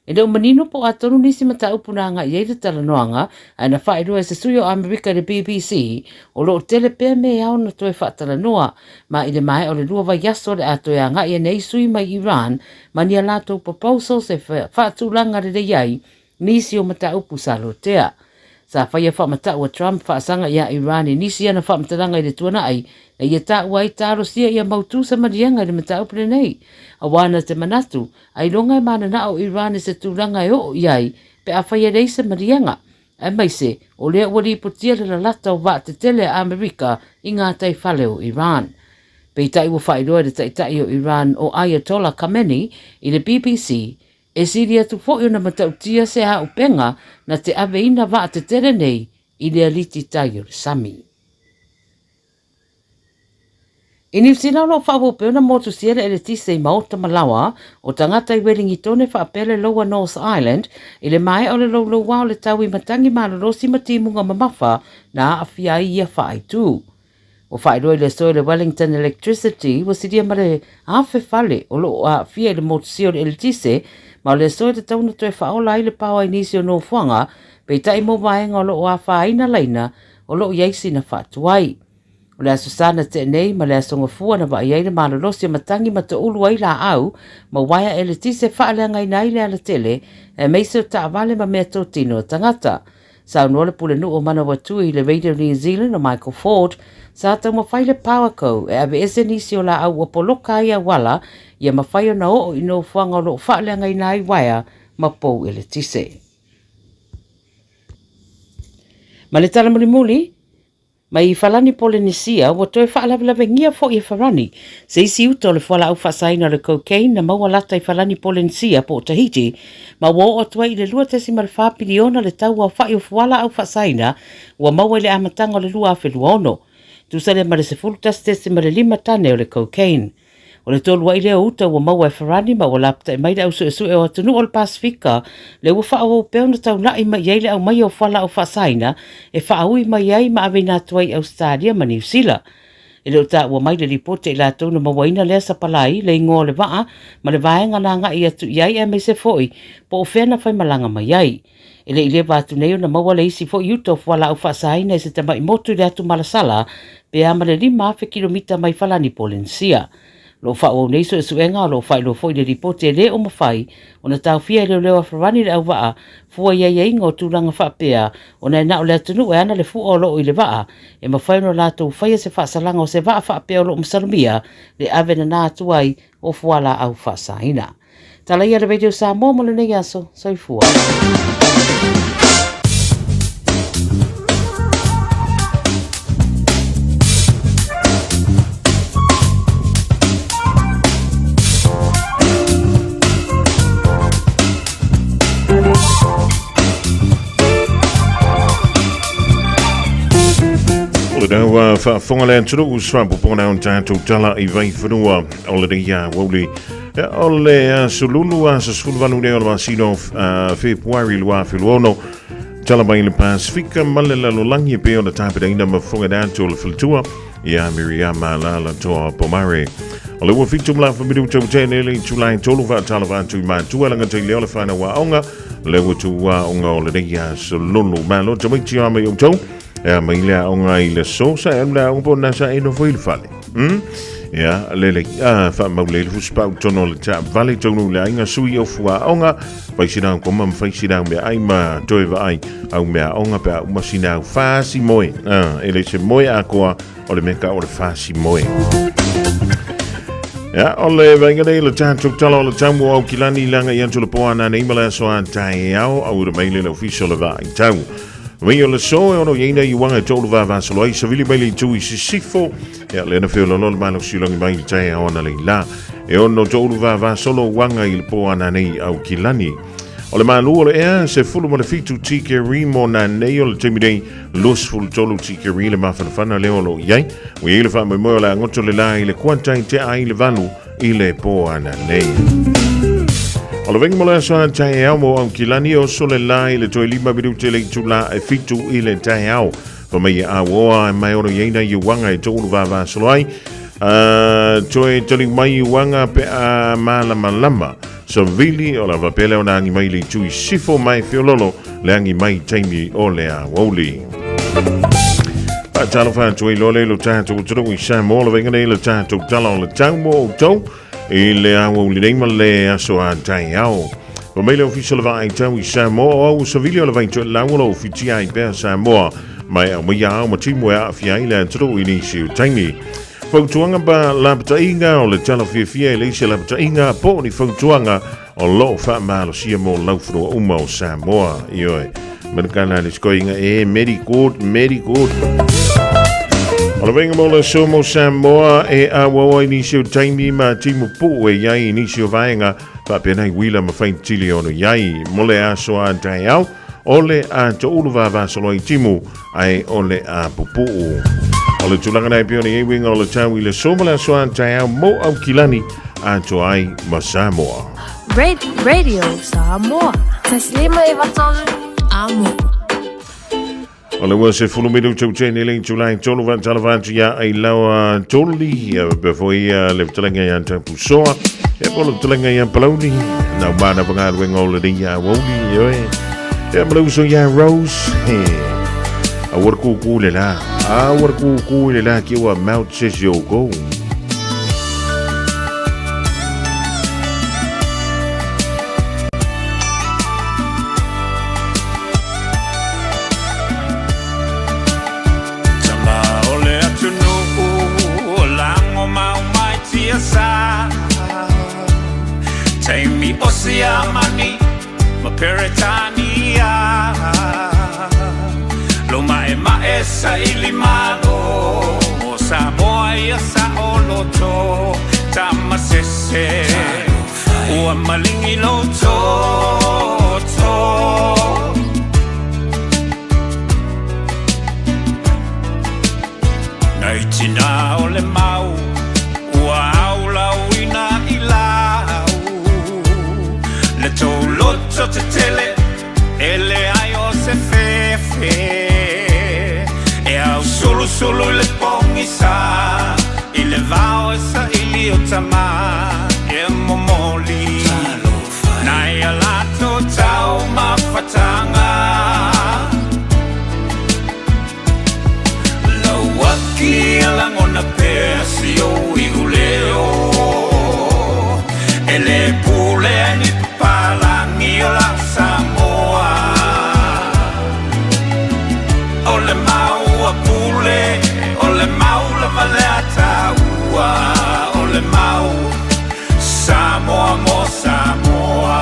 E le o manino po o a tonu nisi mataupu na agai i ai le talanoaga, ae na faailoa e se sui o Amerika i le BBC, o lo o tele pea mea e ao ona toe faatalanoa, ma i le maea o le lua vaiaso o le a toe agai ane ai sui mai Iran ma ni a latou proposals e faatulaga lelei ai nisi o mataupu sa lotea. Sa faia faamatau a Trump faasaga iā Iran i nisi ana faamatalaga i le tuanai, na ia taua ai talosia ia mautu se maliega i le mataupu lenei, auā na te manatu Ailoga e mananao o Iran i se tulaga e oo i ai pe afai e leai se maliega, aemaise o lea ua lipotia le lalata o vaatetele a Amerika i ngā tai fale o Iran. Peitai ua faailoa e le taitai o Iran o Ayatollah Khamenei i le BBC, e sili atu foi ona matautia se auupega na te aveina vaatetele nei i le aliti tai o le sami. I Niu Sila o lo o faaauau pea ona motusia le eletise i maota ma laoa o tagata i Welingitone faapea le Lower North Island i le maea o le loulouā o le tau i matangi malolosi ma timuga mamafa na aafia ai ia faaitu. Ua faailoa i le aso e le Wellington Electricity ua silia ma le 1,000 fale o lo o aafia i le motusia o le eletise ma o le aso e tatau ona toe faaola ai le paoa i nisi o nofoaga peitai mo vaega o lo o afaina laina o lo o i ai sina faatuai. O le Aso Sa na tea nei ma le Aso Gafua na vaai ai le malolosi o matagi ma toulu ai laau ma uaea eletise faaleagaina ai le alatele aemaise o taavale ma meatotino a tagata. Saunoa le Pulenuu o Manawatu i le Radio New Zealand o Michael Ford, sa taumafai le Powerco e aveese nisi o laau ua poloka ai auala ia mafai ona oo i nofoaga o lo o faaleagaina ai uaea ma pou eletise. Ma le tala mulimuli, mai Falani Polenisia, ua toe faalavelavegia foi e Farani se isi uta o le fualaau faasaina o le cocaine na maua lata i Falani Polenisia po o Tahiti, ma ua oo atu ai i le 2.4 piliona le tau aofai o fualaau faasaina ua maua i le amataga o le 2026, tusa lea ma le 11.5 tane o le cocaine. O le tolu ai lea o uta ua maua e Farani ma ua lapatai mai le au suesue o atunuu o le Pasefika lea ua faaauau pea ona taulai mai i ai le aumaia o fualaau faasaina e faaui mai ai ma aveina atu ai i Ausetalia ma Niu Sila. E le o taua mai le lipoti a i latou na mauaina lea sapalai, le igoa o le vaa ma le vaega na agai atu i ai aemaise foi po o fea na faimalaga mai ai. E le i leva atu nei ona maua le isi foi uta o fualaau faasaina e se tamai motu i le atu malasala pe a ma le 5,000 kilomita mai Falani Polenisia. O lo o faaauau nei suesuega, o lo o faailoa foi le lipoti e le o mafai ona taofia e leoleo a Farani le auvaa fua i aiaiga o tulaga faapea ona e na o le atunuu e ana le fua o lo o i le vaa e mafai ona latou faia se faasalaga o se vaa faapea o lo o masalomia le ave nana atu ai o fualaau faasaina. Tala ia le Radio Samoa mo lenei aso. Soifua. O le nau faafofoga le atunuu svapopoga o tatou tala i vaifanua o lenei aoauli. O le aso lulu aso 18 lea o le masina o Fepuari 2026, tala mai le Pasifika ma le lalolagi e pei ona tapenaina ma fofoga atu o le faletua ia Miriama Lala Toa Pomare. O le ua fitu ma lafa minuta ua tene le itulai tolu faatalofa atu i matua lagatai lea o le whanau aoga le ua tu aoga o lenei aso lulu. Malo tamaiti a mai outou. E mai le aoga i le so sa e alu le aoga po na sa e nofo i le fale. Ia, lele, a, whaamau le fusi pau tono le ta vale tonu le ainga sui o fua aoga, fai sina au koma ma fai sina au mea ai ma toe vaai au mea aoga pe a uma sina au fasi moe. A, e le se moe a koa o le meka o le fasi moe. Ia, o le vainga nei le tātou tala o le tau o au kilani langa i atu le poana nei ma le aso a tae ao au ura mai le le ofiso le vaai tau. Mai o le so e ono iaina i uaga e toulu vavasolo ai savili mai le itu i sisifo ia le na feololo le malosi langi mai le tae ao ana le la e ono toulu vavasolo uaga i le po ana nei au kilani. O le malu o le ea se fulu ma le fitu tike rimo na nei o le taimi nei 23 tike ri le mafanafana leo lo iai. Ua iai le faamoemoe o le agoto le la i le kuata i te ai le valu i le po ana nei. O le venga mo le aso a taeao mo au kilani o so le la i le toe lima minute le itula e fitu i le taeao. Fa mai e awoa e mai ono iaina i uanga e toulu vavasolo ai. Toe tali mai i uanga pe a malamalama. Savili o lava pele o na angi mai le itu i sifo mai fiololo le angi mai taimi o le aoauli. Faatalofa atu ai loa le lo tatou atunuu i Samoa, le vaaiga nei le tatou tala o le tau mo outou i le aoauli nei ma le aso a taeao. Ua mai le ofisa o le vaai tau i Samoa o au savili o le vai toelau o lo o fitia ai pea Samoa mai au mai ao ma timu e aafia ai le atunuu i nisi o taimi. Fautuaga ma lapataiga o le tala fiafia e leai se lapataiga po o ni fautuaga o lo o faamalosia mo laufanua uma o Samoa. Ioe. Manukana le sikoiga e very good, very good. O le vaiga mo le so mo Samoa e auau ai nisi o taimi ma timu puu e iai i nisi o vaega faapena i uila ma faitili ono iai mo le aso a taeao o le a toulu vavasolo ai timu ae o le a pupuu. O le tulaga nei pei ona i ai uiga o le tau i le so ma le aso a taeao mo Aukilani atoa ai ma Samoa. Radio Samoa. Taslima e vatolu amo. O le ua se fulu minuta u tene le itulai tolu faatalofa atu ia ai laua toli pe foi le fetalaiga ia Tapusoa e po le fetalaiga ia Palauni na umana fagaluega o lenei ia aoauli ioe ia ma le uso ia Rose he aua le kūkū le la aua le kūkū le la ki ua mount sesi o kou. Tama o le atunuu o lago mau mai tiasa Taimi o Siamani ma Peretania Lo Taumaemae saili malo mo Samoa ia saoloto tamasese ua maligi lou toto. Nai tinā o le mau ua aulauina i lau le tou loto tetele e leai o se fefe e ausulusulu i le pogisa i le vao e saili o tama e momoli nai a latou taumafataga. Lauaki e lagona pea si ou iuleo e le pule ai ni papalagi o lau Samoa. O le mau a pule, o le mau lava le a taua, o le mau Samoa mo Samoa.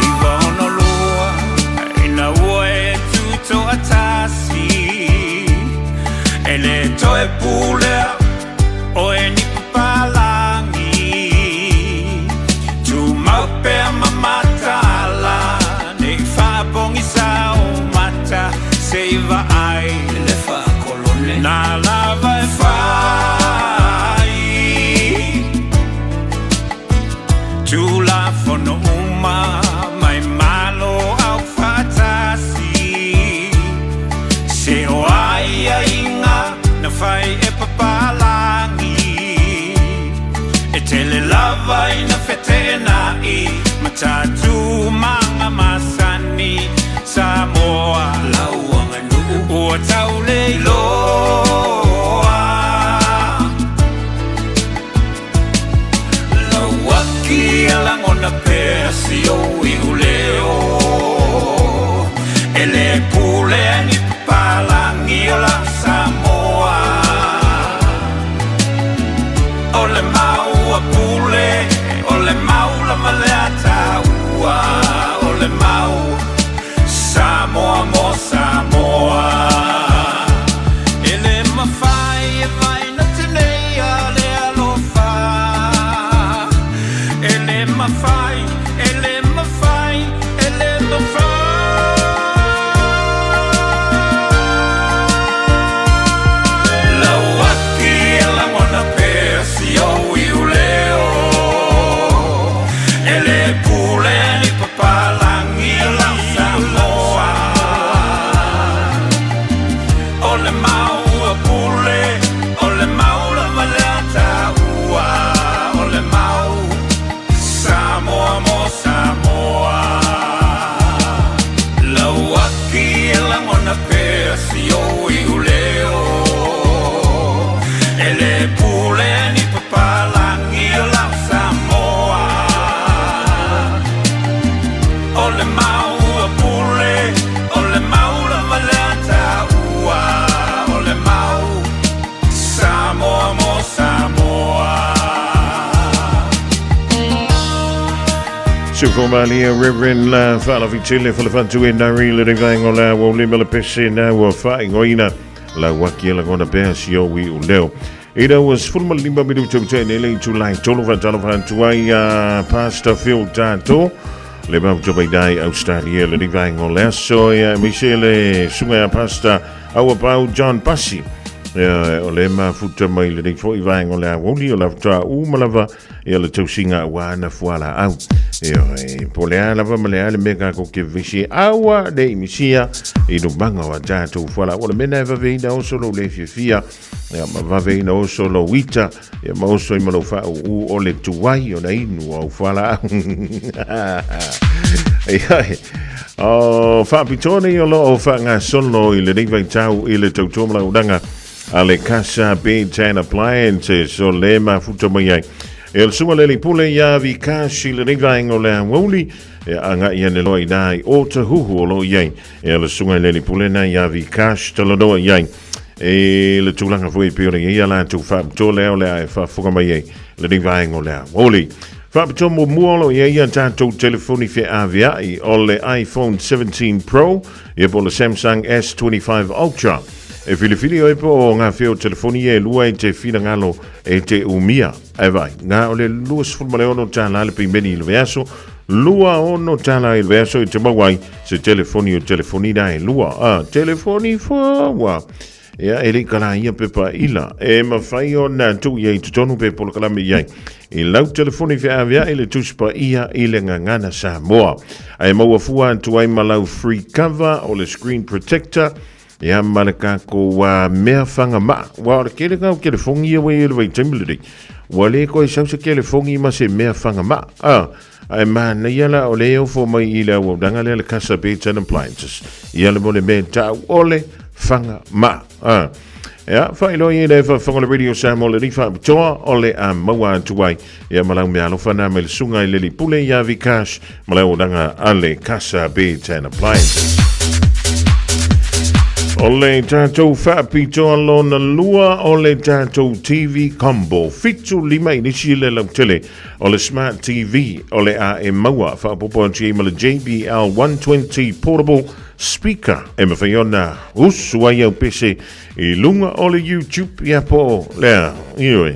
1962 ina ua e tutoatasi e le toe pulea oe ni papalagi tumau pea ma mataala nei faapogisa o mata se i vaai le faakolone na lava e fai Tulafono uma mai Malo aufaatasi se o aiaiga na fai e papalagi e tele lava ina feteenai ma tatumaga masani Samoa lau aganuu ua tauleiloa. Lauaki e lagona pea si ou iuleo e le pule ai ni papalagi o lau Samoa. O le mau a pule, o le mau lava le a taua, o le mau Samoa mo Samoa. E le mafai e vaina teneia le alofa. E le mafai, e le mafai, e le mafai. Lauaki e lagona pea si ou iuleo e le pule ai ni papalagi o lau Samoa. O le mau a pule, o le mau lava le a taua, o le mau Samoa mo Samoa. Lauaki e lagona pea si ou iuleo e le pule ai ni papalagi o lau Samoa. O le mau a pule, o le mau lava le a taua, o le mau Samoa mo Samoa. Sufomalia Reverend La Faalafitele Falefantu e Nari le Revaenga o la ua lima le pese na ua faaigoaina Lauaki e lagona pea si ou i uleo. Ina ua 15 minuta ua tea nei le itulai tolu faatalofa atu ai a Pastor Phil Tato le mafuta mai dai Australia le Revaenga o le aso ia aemaise le susuga ia Pastor Auapau John Pasi o le mafuta mai lenei foi vaega o le aoauli o la faatoa uma lava ia le tausiga aua ana fualaau. Ioe, po o le a lava ma le a le mea tatou te vevesi ai, aua ne i misia i lumaga o a tatou fualaau. O le mea lena e vave ai ona oso lou le fiafia, ia, ma vave ai ona oso lou ita, ia, ma oso ai ma lou faauu o le tuai ona inu o au fualaau. Ioe, o faapitoa nei o lo o faagasolo i lenei vaitau i le tautua ma lau ulaga. a le Casa Beds and Appliances o le mafuta mai ai. E o le suga le pule ia Vikash i lenei vaega o le aoauli, e agai ane loa i nā i Ōtahuhu o lo o i ai. E o le suga i le pule na ia Vikash talanoa i ai. E le tulaga foi e pei ona i ai a latou faapitoa lea o le a e faafofoga mai ai lenei vaega o le aoauli. Faapitoa muamua o lo o i ai a tatou telefoni feaveai o le iPhone 17 Pro ia po o le Samsung S25 Ultra. E filifili oe po o ngā whio telefoni e lua e te whinangalo e te umia. E vai, ngā o le 26 tāla le pimeni i le veaso, 26 tāla i le veaso i te mauai se telefoni o telefoni nā e lua. A, telefoni whawa. Ia, e le kala ia pepa ila. E mawhai o nā tu i ei totonu pe polokalame i ai. I lau telefoni feavea i le tusipa ia i le ngangana Samoa. Ai maua fua atu ai ma lau free cover o le screen protector. Ia ma le kako uh, mea whanga ma. Wa o le kele ngau kelefongi ia wei ele wei temiliri. Wa le koe sau se kelefongi ma se mea whanga ma. Ah, ai mānaia la o le ofo mai i le auaunaga lea le Casa Beds and Appliances. Ia le mo le mea tau ole whanga ma. Ah. Ia, whailoi e le whawhanga le Radio Samoa le riwha toa o le a maua atu ai. Ia malau mea alofa nā me le sunga i leli pule i a Vikash, malau oranga a le Casa Beds and Appliances. O le tātou whaapitoa lona lua o le tātou TV combo. Fitu lima i nisi le lautele o le Smart TV o le a e maua whaapopo atu i ma le JBL 120 Portable Speaker e mawhai ona usu ai au pese i lunga o le YouTube ia po lea ioi.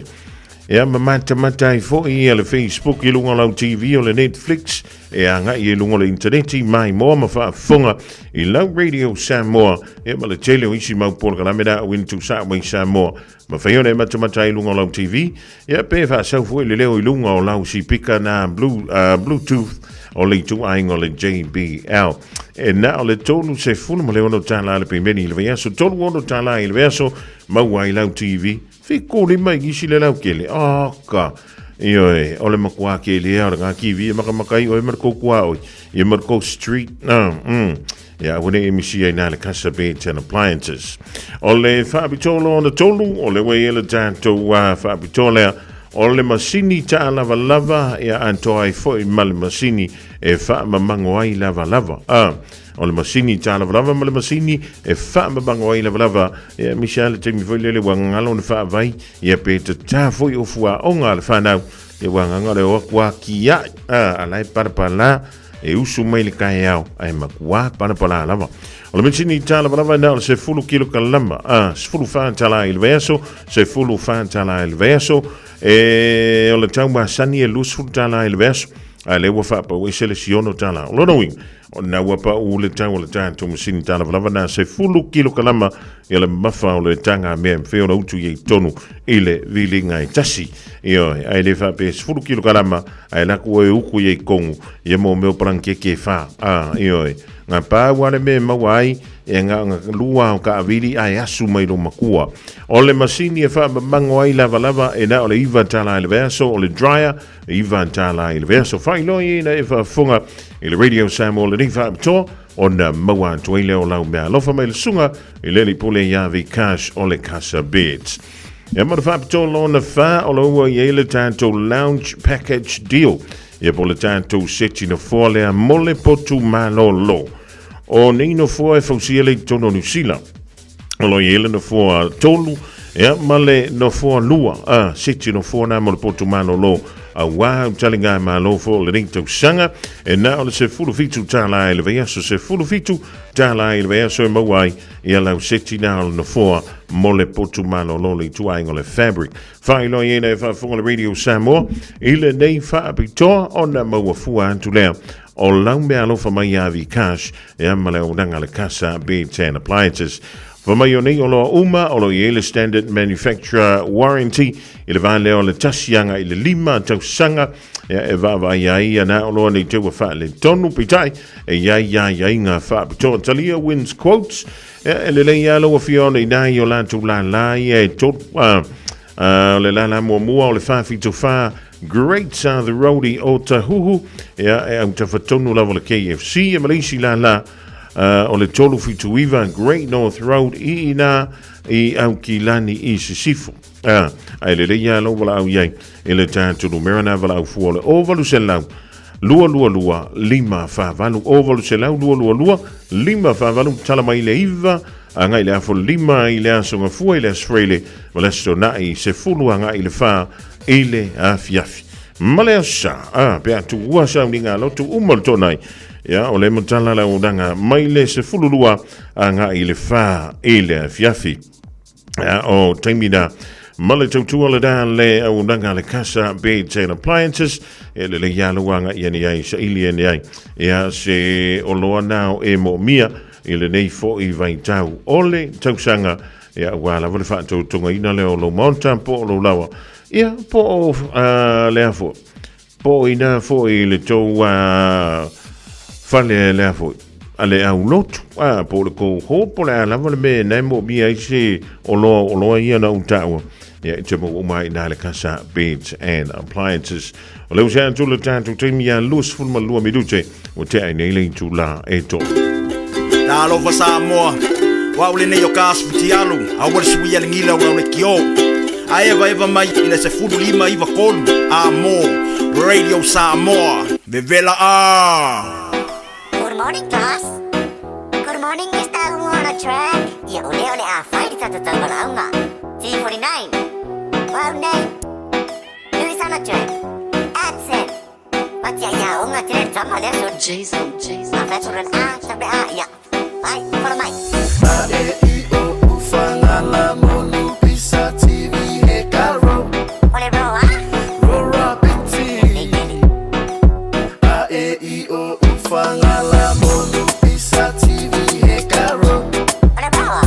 Ia ma matamata ai foi ia le Facebook i lunga o lau TV o le Netflix e agai i lunga o le interneti mai moa ma faafofoga i lau Radio Samoa ia ma le tele o isi mau polokalame na au ina tuusaa mai Samoa ma fai ona e matamata ai i lunga o lau TV ia pe faasau foi le leo i lunga o lau sipika na blue, Bluetooth o le ituaiga o le JBL. E na o le tolu se fulu ma le ono tālā le pemeni i le vaiaso, tolu ono tālā i le vaiaso, maua ai lau TV, Whiko lima i isi le laukele. Oh, ka. Ioe, o le makuā ke lea, o le ngā kiwi e makamaka i oe ma le koukuā oi. I ma le kou street. Ia, aua ne i misi ai nā le Casa Beds and Appliances. O le whaapitoa o na tolu, o le wei e le tātou uh, whaapitoa lea, o le masini tā lava lava, ia antoa ai foi ma le masini e whaamamango ai lava lava. Ah. O le masini tālavalava ma le masini e faamamango ai lavalava. Ia misi a le taimi foi lele ua gagalo na faavai. Ia pe tatā foi o fuaoga a le whanau. Ia ua gaga le o aku a ki ai. A, a lai parapala e usu mai le kaeao. Ai makuā parapala lava. O le masini tālavalava na o le se fulu kilo kalama. A, se fulu whātala i le vaiaso. Se fulu whātala i le vaiaso. E, o le tau masani e 20 tāla i le vaiaso. A le ua whaapau e se le siono tāla. O lona uiga, O na ua pa u le tau o le tātou masini tālavalava nā se fulu kilokalama ia le mafa o le tanga mea mfe o la utu i tonu i le vilinga e tasi. Ioe, ai le whape se fulu kilokalama ai laku e uku i kongu ia mō meo parankeke whā. A, ioe, ngā pāu ale me maua ai e ngā ngā lua o ka awiri ai asu mai lo makua. O le masini e whaamamango ai lava lava e nā o le iwa tāla i le veaso o le dryer Ivan tālā i le veaso whailoi ina e whaafonga i le Radio Samoa le nei whaapitoa ona maua atu ai lea o lau mea alofa mai le sunga i le pule ia Vikash o le Casa Beds. Ia ma le whaapitoa lona wha o la ua i le tātou lounge package deal. Ia po le tātou seti na foa lea mole potu malolo. O nei no foa e fausia le tono New Zealand. O lo i le no foa tolu, ia ma le no foa lua, a seti no foa nā mo le potu malolo, a wā u tali ngā malo fo le nei tausaga, e nā o le se fulu fitu tālā i le vaiaso, se fulu fitu tālā i le vaiaso e maua ai, ia lau seti nā o le no foa mo le potu malolo le ituaiga o le fabric. Whailoi e nei whaafonga le Radio Samoa, i le nei whaapitoa ona maua fua atu lea o lau mea alofa mai ia Vikash e ama le aunaga le Casa Beds and Appliances. Fa mai o nei o loa uma o lo i le Standard Manufacturer Warranty i le vā lea o le tasianga i le lima tausaga e, e vaavaai ai ia nā o loa nei te ua whaale tonu pitai e iai iai iai ngā whaapitoa talia wins quotes e, e lelei ia laua fia ona i nā i o lātou la la ia e tolu o le lala muamua o le whawhito whā Great South Road i Otahuhu, ia, e au tawhatonu lava le KFC e Malaysia la la. o le 379 Great North Road i ina i Aukilani i Sisifo. Ae lelei lava lou valaau i ai i le tatou numera na valaau fua o le 0800 222 548 0800 222 548 tala mai le 9 agai le afa 5 i le aso Gafua i le aso Faraile ma le aso Toonai 10 agai le 4 i le afiafi. Ma le aso Sa, a, pe a tuua sauniga a lotu uma o le Toonai, ia, o le matala le auaunaga mai le 12 agai le 4 i le afiafi. Ia, o taimi na, ma le tautua le da le auaunaga a le Casa Beds and Appliances, e lelei lava lou agai ane ai, saili ane ai, ia, se oloa na o e moomia i lenei foi vaitau o le tausaga, ia, aua lava le faatautogaina lea o lou maota po o lou laoa, ia, po o lea foi, po o ina foi i le tou fale lea foi, a le aulotu, a, po o le kou hō, po o le a lava le mea na e moomia ai se oloa o oloa ia na ou taua. Ia, e te maua uma ai i nā le Casa Beds and Appliances. O lea ua sea atu le tatou taimi ia 22 minute, ua tea ai nei le itulā e tolu. Talofa Samoa, o au lenei o Kas Fitialu, aua le suia le gila o lau lekiō. A evaeva mai i le 15 93 a mo Radio Samoa. Vevela a! Good morning, class. Good morning, Mr. on a track. Ia o lea o le a fai le tatou tauvalaauga. T49. Well name. Louis on a track. Accent. Watia ia onga tere tama lea so. Jason, Jason. A veteran a, tape a, ia. Ai, follow mai. A E I O U Fagala Monu Pisa TV he ka ro. O le ro a? Ro ra piti. A E I O U Fagala Monu Pisa TV he ka ro. O le ro a?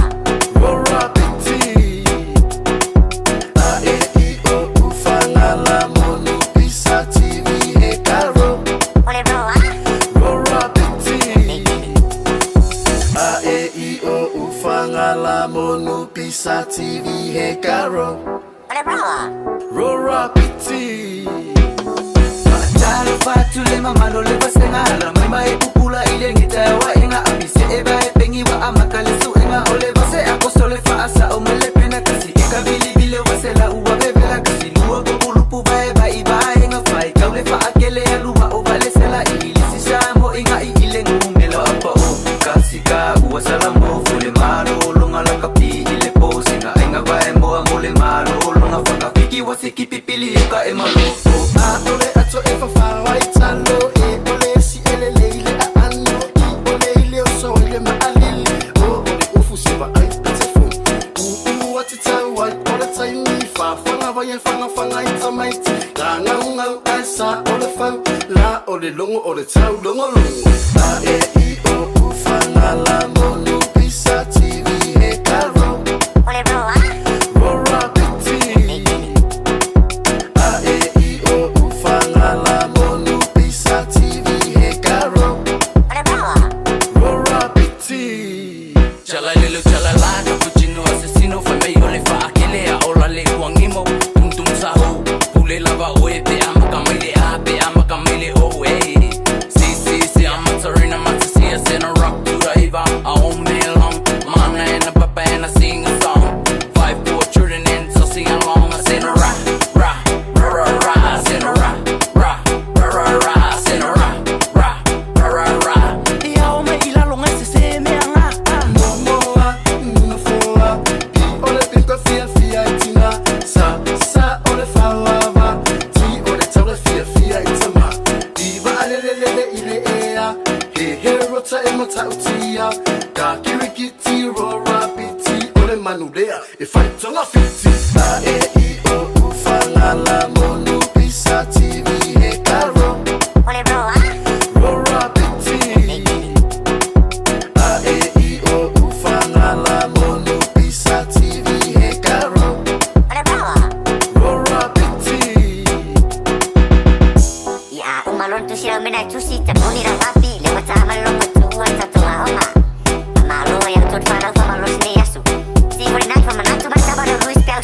Ro ra piti. A E I O U Fagala Monu Pisa TV he ka ro. O le ro a? Ro ra piti. A E I O U Fagala Monu Pisa TV he ka ro. O le ro a? Ro ra piti. Talofa atu le mamalo le vasega ala mai ma e pupula i le gita e waenga api se e va e pengi wa amata le suega o le vase a koso le faasa'o ma le pena kasi e ka vilivile wa sela ua vevela kasi lua populupu va e vai vaega fai kau le faakele alua o valesela i lisi sa mo inga'i i le gumela apa o kasika ua salamo fule malologa lakapi i le posina aiga vae moa mo le malologa fakafiki wa sekipipili e ka e maloko. A o le ato e fafao ai talo e o le si ele le ile a ano i o le ile o so ile ma alili o o le ufu se va ai pete fu u u ati tau ai o le taimi fa fanga vai e fanga fanga i tamaiti la ngau ngau ai sa o le fau la o le longo o le tau longo longo. A E I O U Fagala Monu Pisa TV he ka ro. O le ro a? Ro ra piti. A E I O U Fagala Monu Pisa TV he ka ro. O le ro a? Ro ra piti. Chala lelo chala la cappuccino assassino fai mai o le faakele a ola le uangimo tum tum sahu pule lava o e pe ama ka mai le a pe ama ka mai le o e si si si I'm a matasi a sena rock to the iva a o me long mana and a papa and I sing a song five four children and so sing along I sing a ra ra ra ra ra I sing a ra ra ra ra ra I sing a ra ra ra ra ra Ia o mai i lalo ngai se se mea ngā Momoa, nufoa, pi o le pito fia fia i tina Sa, sa o le fauava, ti o le tau le fia fia i tama Iwa a lele lele i le ea, he he rota e matautia Ka kirikiti ro rapiti, o le manulea e whaitonga fiti A E I O U Fagala Monu Pisa TV he ka ro. O le ro a? Ro rapiti. A E I O U Fagala Monu Pisa TV he ka ro. O le ro a? Ro rapiti. Ia umalon tu sira mena tusi te moni ra wapi le wata malongo tu ata tu aonga. Malo ia tu whanau whamalo sine asu. T49 whamanatu mataba no Luis Pau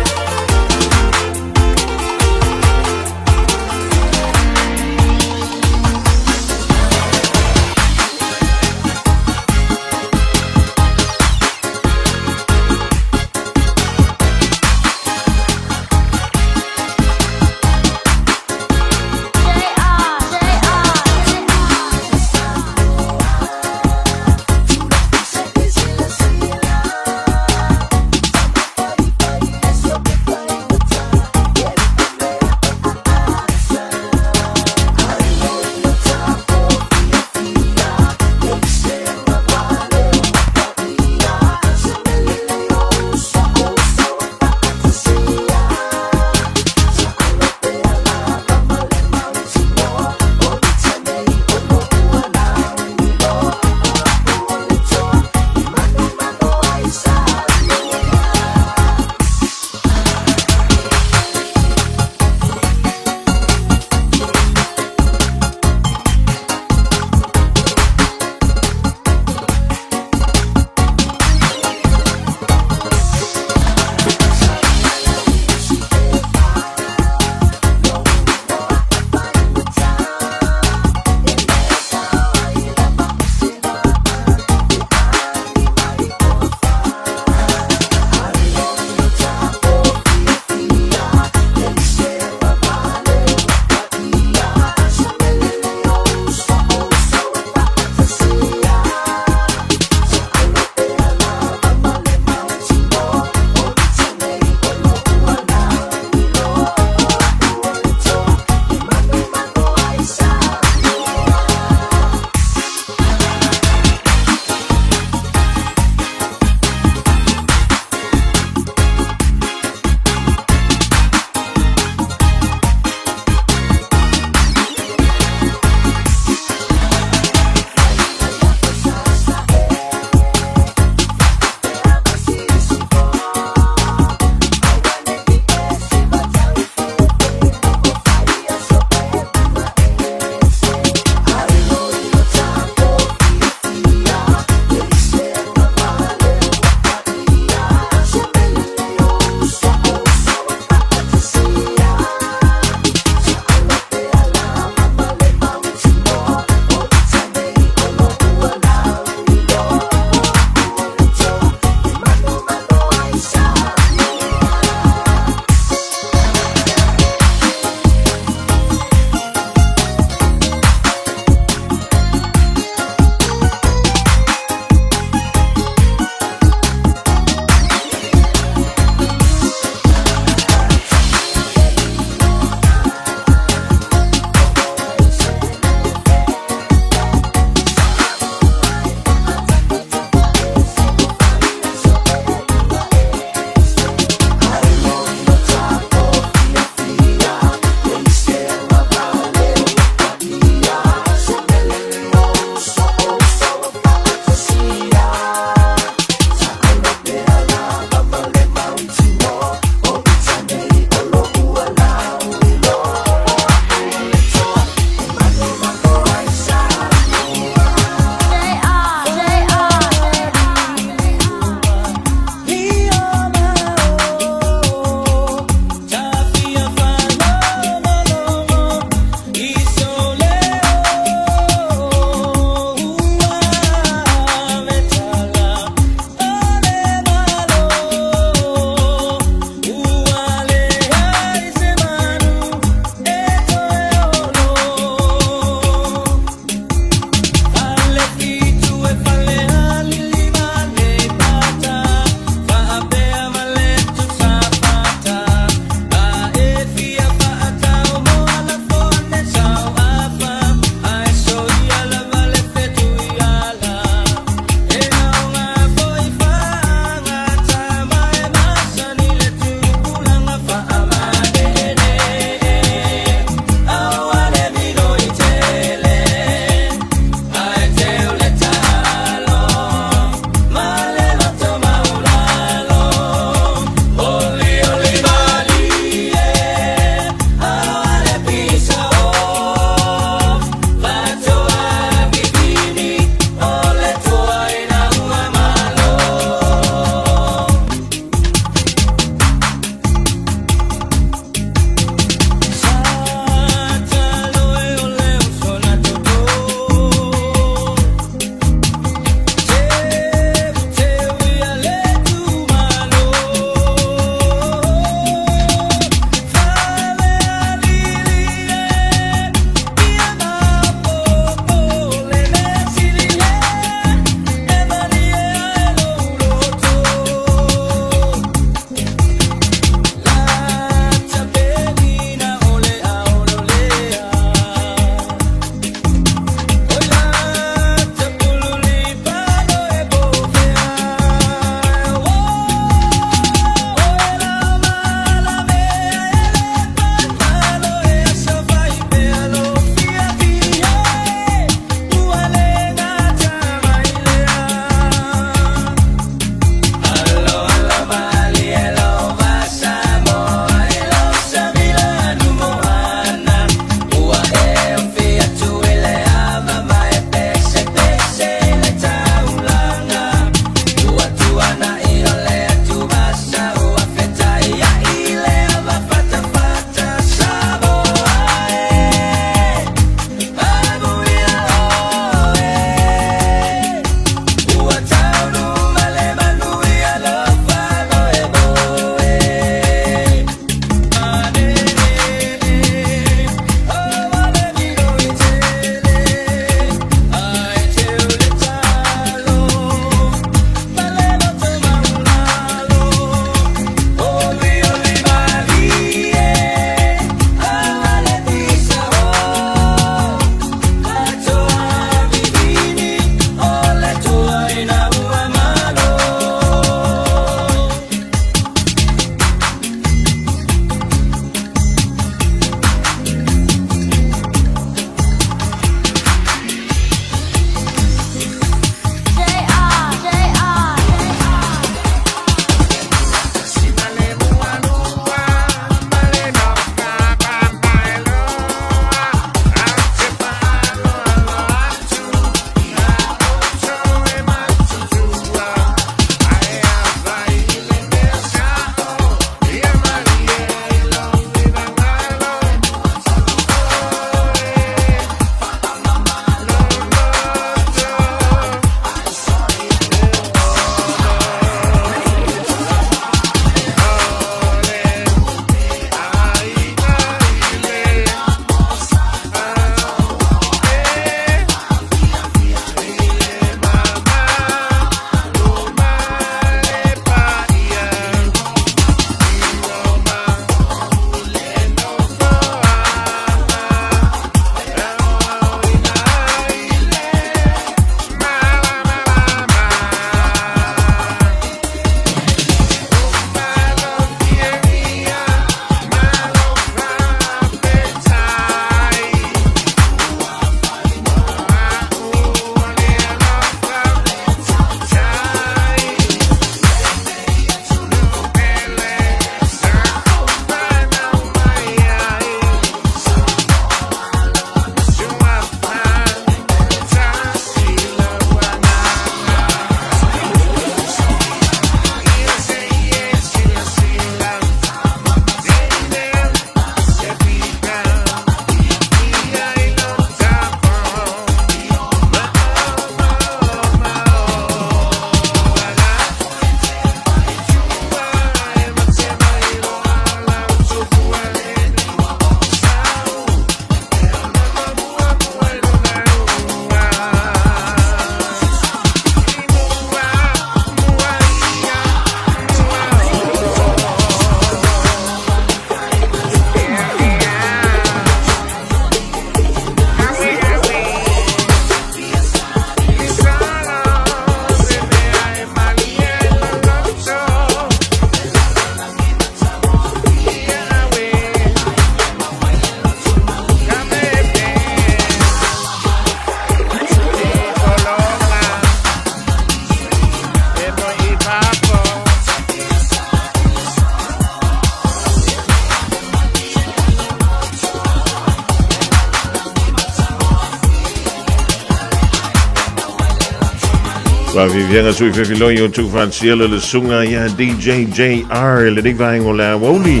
Faafiafiaga sui fefiloi o tuufaatasiala le susuga ia DJ JR i lenei vaega o le aoauli.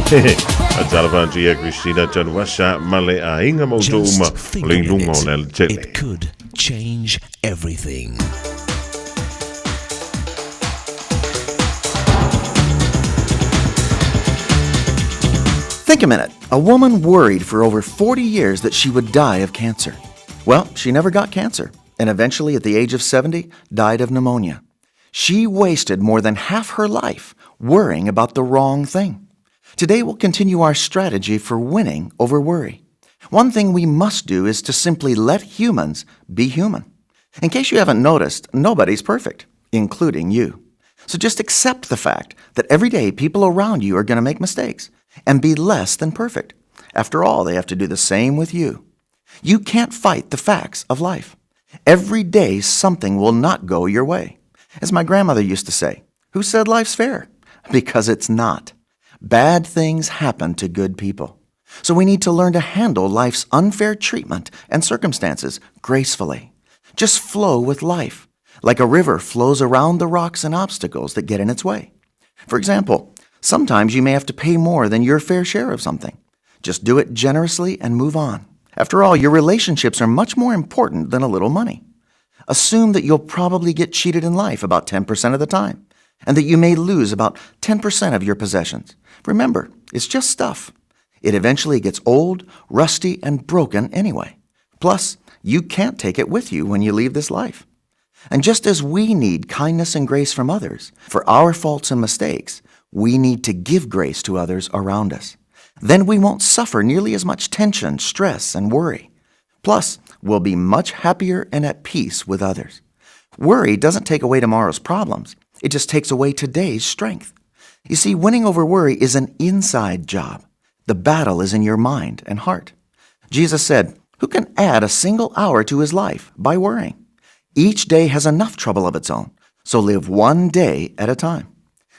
Faatalofa atu ia Christina Tanuvasa ma le aiga ma outou uma o le iluga o le alatele. It could change everything. Think a minute. A woman worried for over 40 years that she would die of cancer. Well, she never got cancer, and eventually, at the age of 70, died of pneumonia. She wasted more than half her life worrying about the wrong thing. Today, we'll continue our strategy for winning over worry. One thing we must do is to simply let humans be human. In case you haven't noticed, nobody's perfect, including you. So just accept the fact that every day people around you are going to make mistakes and be less than perfect. After all, they have to do the same with you. You can't fight the facts of life. Every day, something will not go your way. As my grandmother used to say, who said life's fair? Because it's not. Bad things happen to good people. So we need to learn to handle life's unfair treatment and circumstances gracefully. Just flow with life, like a river flows around the rocks and obstacles that get in its way. For example, sometimes you may have to pay more than your fair share of something. Just do it generously and move on. After all, your relationships are much more important than a little money. Assume that you'll probably get cheated in life about 10% of the time and that you may lose about 10% of your possessions. Remember, it's just stuff. It eventually gets old, rusty, and broken anyway. Plus, you can't take it with you when you leave this life. And just as we need kindness and grace from others for our faults and mistakes, we need to give grace to others around us. Then we won't suffer nearly as much tension, stress, and worry. Plus, we'll be much happier and at peace with others. Worry doesn't take away tomorrow's problems, it just takes away today's strength. You see, winning over worry is an inside job. The battle is in your mind and heart. Jesus said, Who can add a single hour to his life by worrying? Each day has enough trouble of its own, so live one day at a time.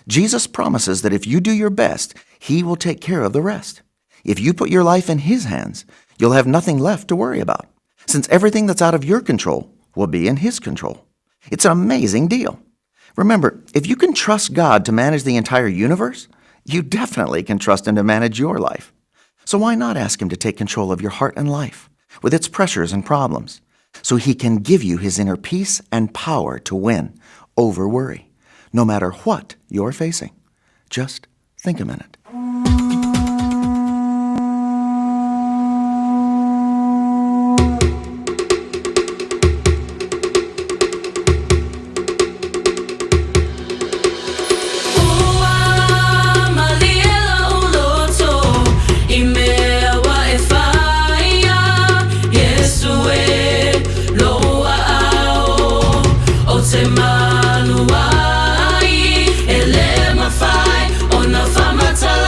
Jesus promises that if you do your best, he will take care of the rest. If you put your life in his hands, you'll have nothing left to worry about, since everything that's out of your control will be in his control. It's an amazing deal. Remember, if you can trust God to manage the entire universe, you definitely can trust Him to manage your life. So why not ask Him to take control of your heart and life with its pressures and problems so He can give you His inner peace and power to win over worry, no matter what you're facing? Just think a minute. Ua malie lou loto i mea ua e whaia Iesu e lou aao o te malu ai E le mawhai ona whamatala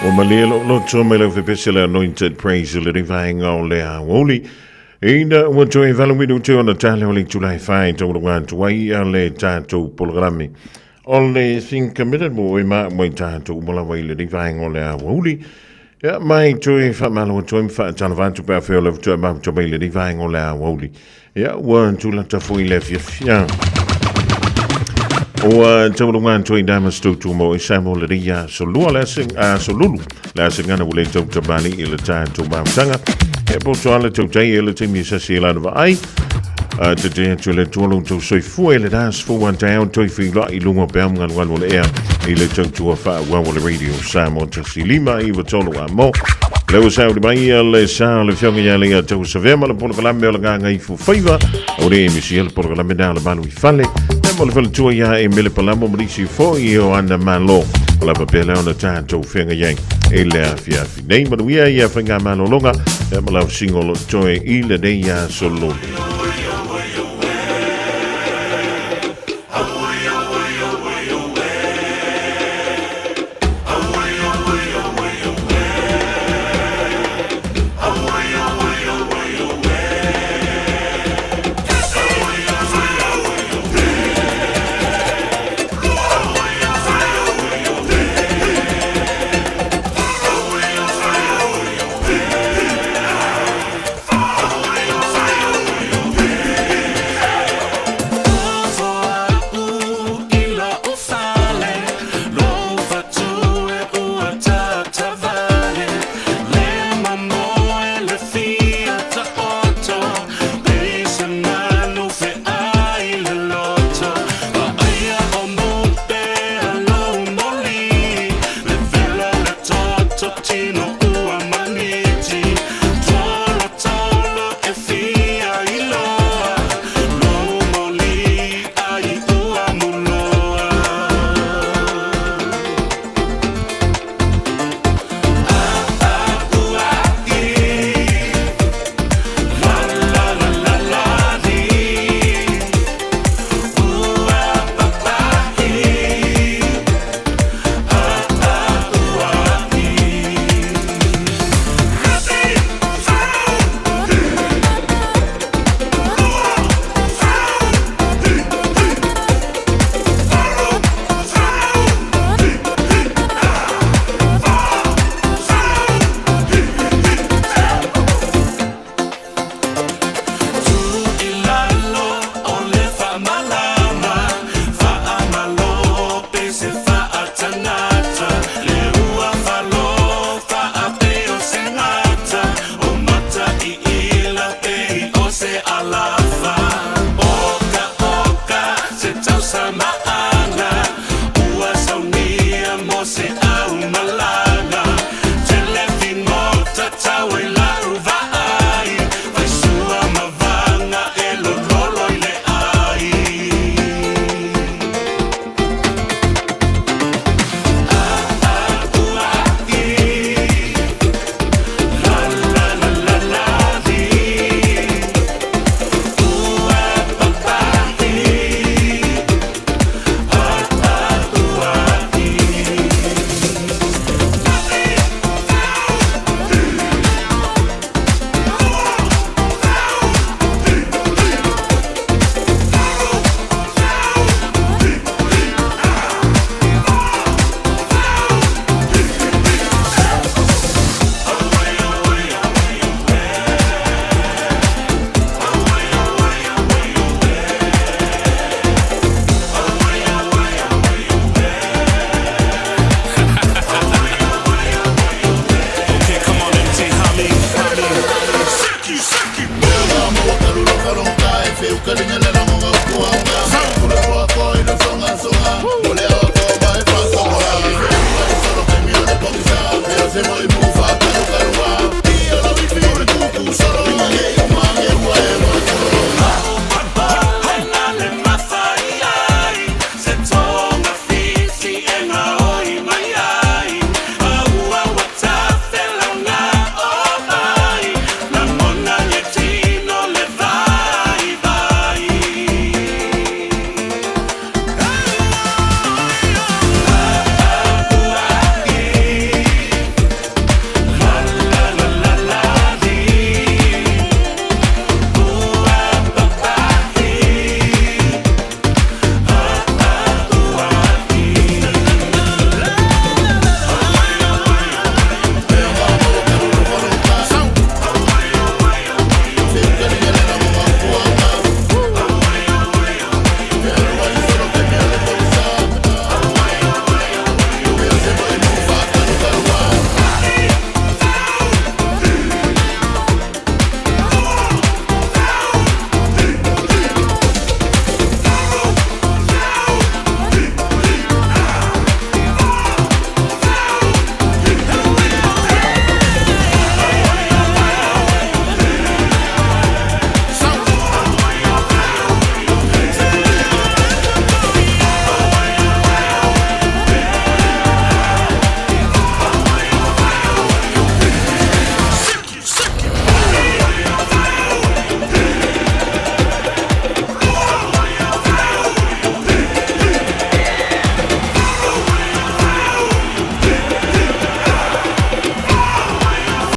Ua malie lou loto mai lau fepese le Anointed Praise i lenei vaega o le aoauli. Ina ua toe 8 minute ona tale o le itula e 4 e taulaga atu ai a le tatou polokalame. O le Think a Minute mo oe ma mai tatou uma lava i lenei vaega o le aoauli. Ia, mai toe faamalo atu ai ma faatalofa atu pe afai o le toe mafuta mai i lenei vaega o le aoauli. Ia, ua tulata foi le afiafi. Ua taulunga atu ai dama se tautua mo i Samoa le ria aso lua le ase, aso lulu le ase gana ua le tautamali i le tatou mafutaga. E poto ala tautai e le taimi e sasi e lana vaai. A te te atu le tua lo tau soifua i le das fo wan tau toi whila i lunga pe am ngalu ngalu le ea i le tautua wha wawa le radio Samoa 1 5 9 3 a mo. Le ua sauli mai ia le sa le fionga ia le ia tau savea ma le polokalame o le nganga i fufaiva. O le emisi le polokalame na le malu i fale. E mo le faletua ia e mele palamo ma nisi foi o ana malo. O la papele ona tātou whenga iai e le afiafi. Nei manuia ia whainga malolonga e ma lau singolo toe i le nei a sololi.